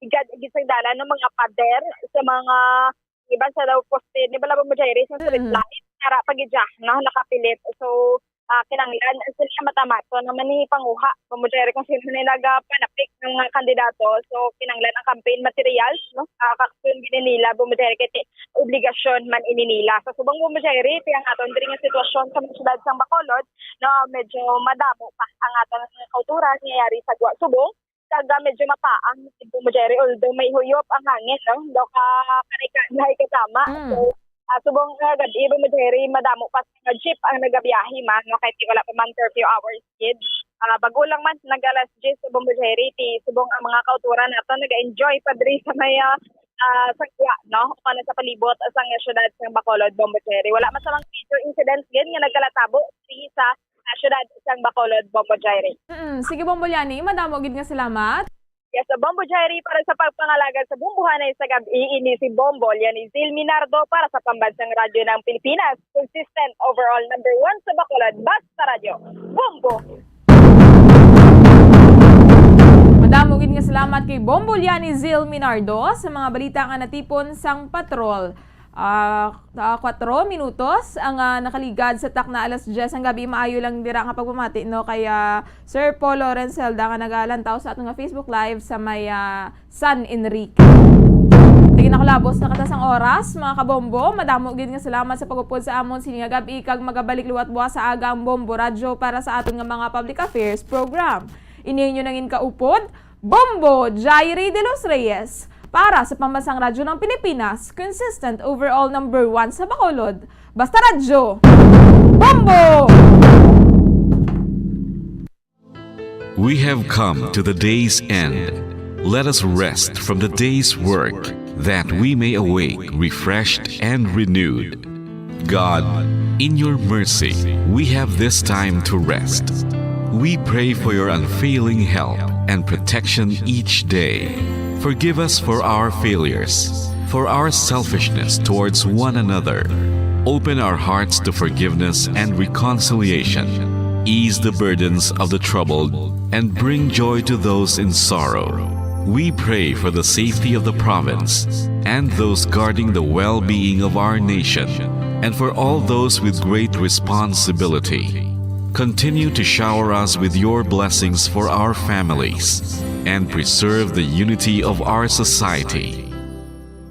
igad gid sa dalan, no, mga pader, sa mga iban sa daw poste, di ba, Bombo Jairi, sa street Mm. light, ara pa gid siya, no, nakapilit. So, ah, kinahanglan sila mata-mato naman ni panguha, Bombo Jairi, kung sino ni nagapanapik ng mga kandidato. So, kinahanglan ang campaign materials, no? Ah, kaksun gid nila, Bombo Jairi, kay ti-, obligasyon man ini nila. Sa subong, Bombo Jairi, ti ang aton diri nga sitwasyon sa mga syudad sang Bacolod, no, medyo madamo pa ang aton nga kauturan nga yari sa gwa subong. Kag, ah, medyo mapaang, Bombo Jairi, although may huyop ang hangin, no? Daw ka, kanay-kanay ka tama. Mm. So, ah, subong nga gab-i, Bombo Jairi, madamo pa nga jeep ang nagabiyahe man, no? Kahit wala pa man curfew hours gid. Ah, bago lang man, nag-alas diyes, Bombo Jairi, ti subong ang mga kauturan nato nag-enjoy pa diri sa may, ah, ah, sa gwa, no? O kana sa palibot sa nga syudad sa Bacolod, Bombo Jairi. Wala man sa mga major incidents gid nga nagkalatabo diri sa, ah, syudad sa Bacolod, Bombo Jairi. Mm, sige, Bombo Liani, madamo gid nga salamat. Yes, sa Bombo Jairi, para sa pagpangalagad sa bumbuhanay sa gab-i, ini si Bombo Liani Zil Minardo para sa Pambansang Radyo ng Pilipinas. Consistent overall number one sa Bacolod, Basta Radyo. Bombo! Madamo gid nga salamat kay Bombo Liani Zil Minardo sa mga balita nga natipon sang patrol. Ah, ah, kuwatro minutos ang, ah, nakaligad sa takna alas diyes ang gab-i. Maayo lang dira nga pagpamati, no, kay, ah, Sir Paul Lawrence Helda nga nagalantaw sa aton nga Facebook Live sa may, ah, San Enrique. Sige, nakalabos na kita sang oras, mga kabombo. Madamo gid nga salamat sa pag-upod sa amon sini nga gab-i, kag magabalik liwat buwas sa aga ang Bombo Radyo para sa aton nga mga public affairs program. Ini inyo nangin kaupod, Bombo Jairi de los Reyes, para sa Pambansang Radyo ng Pilipinas, consistent overall number one sa Bacolod. Basta Radyo, Bombo! We have come to the day's end. Let us rest from the day's work, that we may awake refreshed and renewed. God, in your mercy, we have this time to rest. We pray for your unfailing help and protection each day. Forgive us for our failures, for our selfishness towards one another. Open our hearts to forgiveness and reconciliation. Ease the burdens of the troubled and bring joy to those in sorrow. We pray for the safety of the province and those guarding the well-being of our nation, and for all those with great responsibility. Continue to shower us with your blessings for our families and preserve the unity of our society.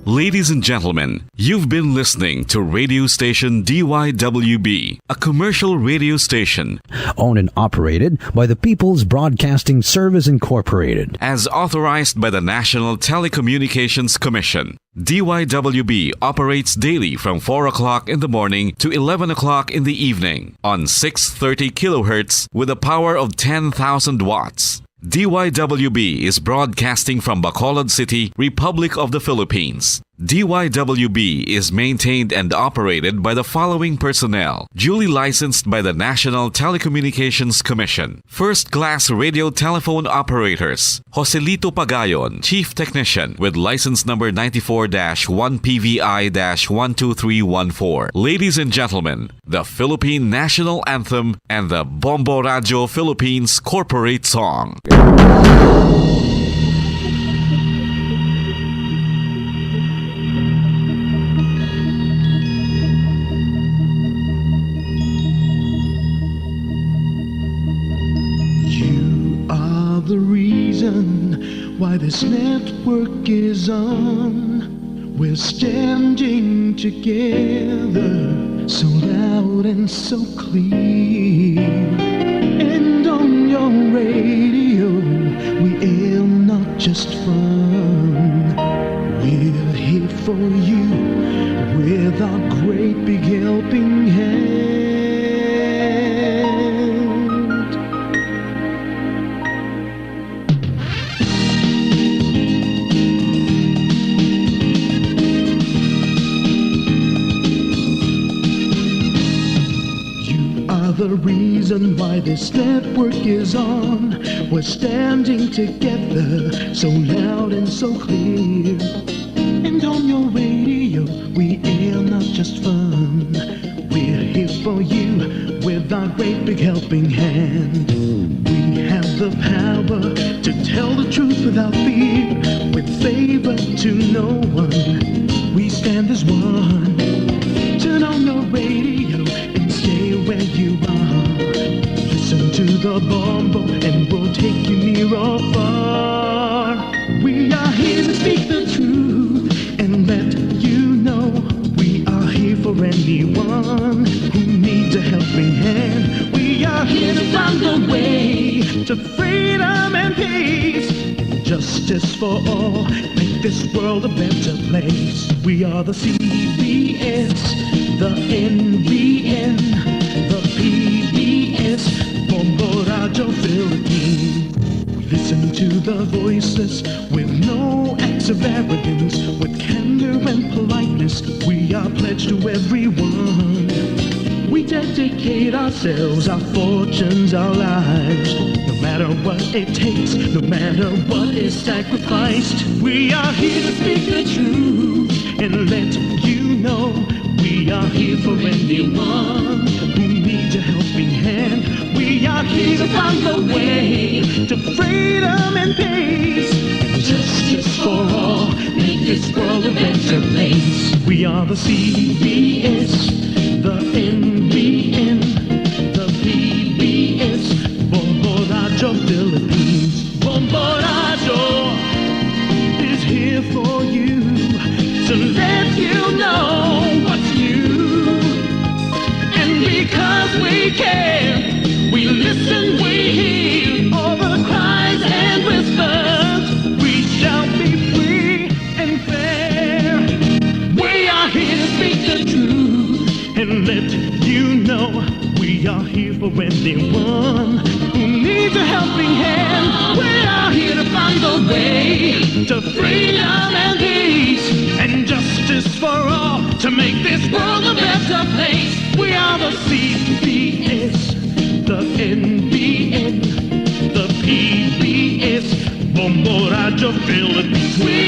Ladies and gentlemen, you've been listening to radio station D Y W B, a commercial radio station owned and operated by the People's Broadcasting Service Incorporated, as authorized by the National Telecommunications Commission. D Y W B operates daily from four o'clock in the morning to eleven o'clock in the evening on six thirty kilohertz with a power of ten thousand watts. D Y W B is broadcasting from Bacolod City, Republic of the Philippines. D Y W B is maintained and operated by the following personnel, duly licensed by the National Telecommunications Commission. First class radio telephone operators, Joselito Pagayon, Chief Technician, with license number ninety-four dash one P V I dash one two three one four. Ladies and gentlemen, the Philippine National Anthem and the Bombo Radio Philippines Corporate Song. You are the reason why this network is on. We're standing together, so loud and so clear. And on your radio, we air not just fun. We're here for you with our great big helping hand. The reason why this network is on. We're standing together, so loud and so clear. And on your radio, we air not just fun. We're here for you with our great big helping hand. We have the power to tell the truth without fear, with favor to no one. We stand as one. Turn on your radio and stay where you are. Listen to the Bombo and we'll take you near or far. We are here to speak the truth and let you know we are here for anyone who needs a helping hand. We are here to find the way to freedom and peace, justice for all. Make this world a better place. We are the C B S, the N B N, the P B S, Bombo Radio Philippines. Listen to the voiceless with no acts of arrogance, with candor and politeness. We are pledged to everyone. We dedicate ourselves, our fortunes, our lives, no matter what it takes, no matter what is sacrificed. We are here to speak the truth and let you know we are here for anyone who needs a helping hand. We are here to find the way to freedom and peace. Justice for all, make this world a better place. We are the C B S, the N B N, the P B S, Bombo Radio Philippines. Bombo Radio is here for you to let you know what's new. And because we care, we listen, we hear all the cries and whispers. We shall be free and fair. We are here to speak the truth and let you know we are here for anyone who needs a helping hand. We are here to find the way to freedom and peace and justice for all to make this world a better place. We are the C B S, the N B N, the P B S, Bombo Radio Philippines. We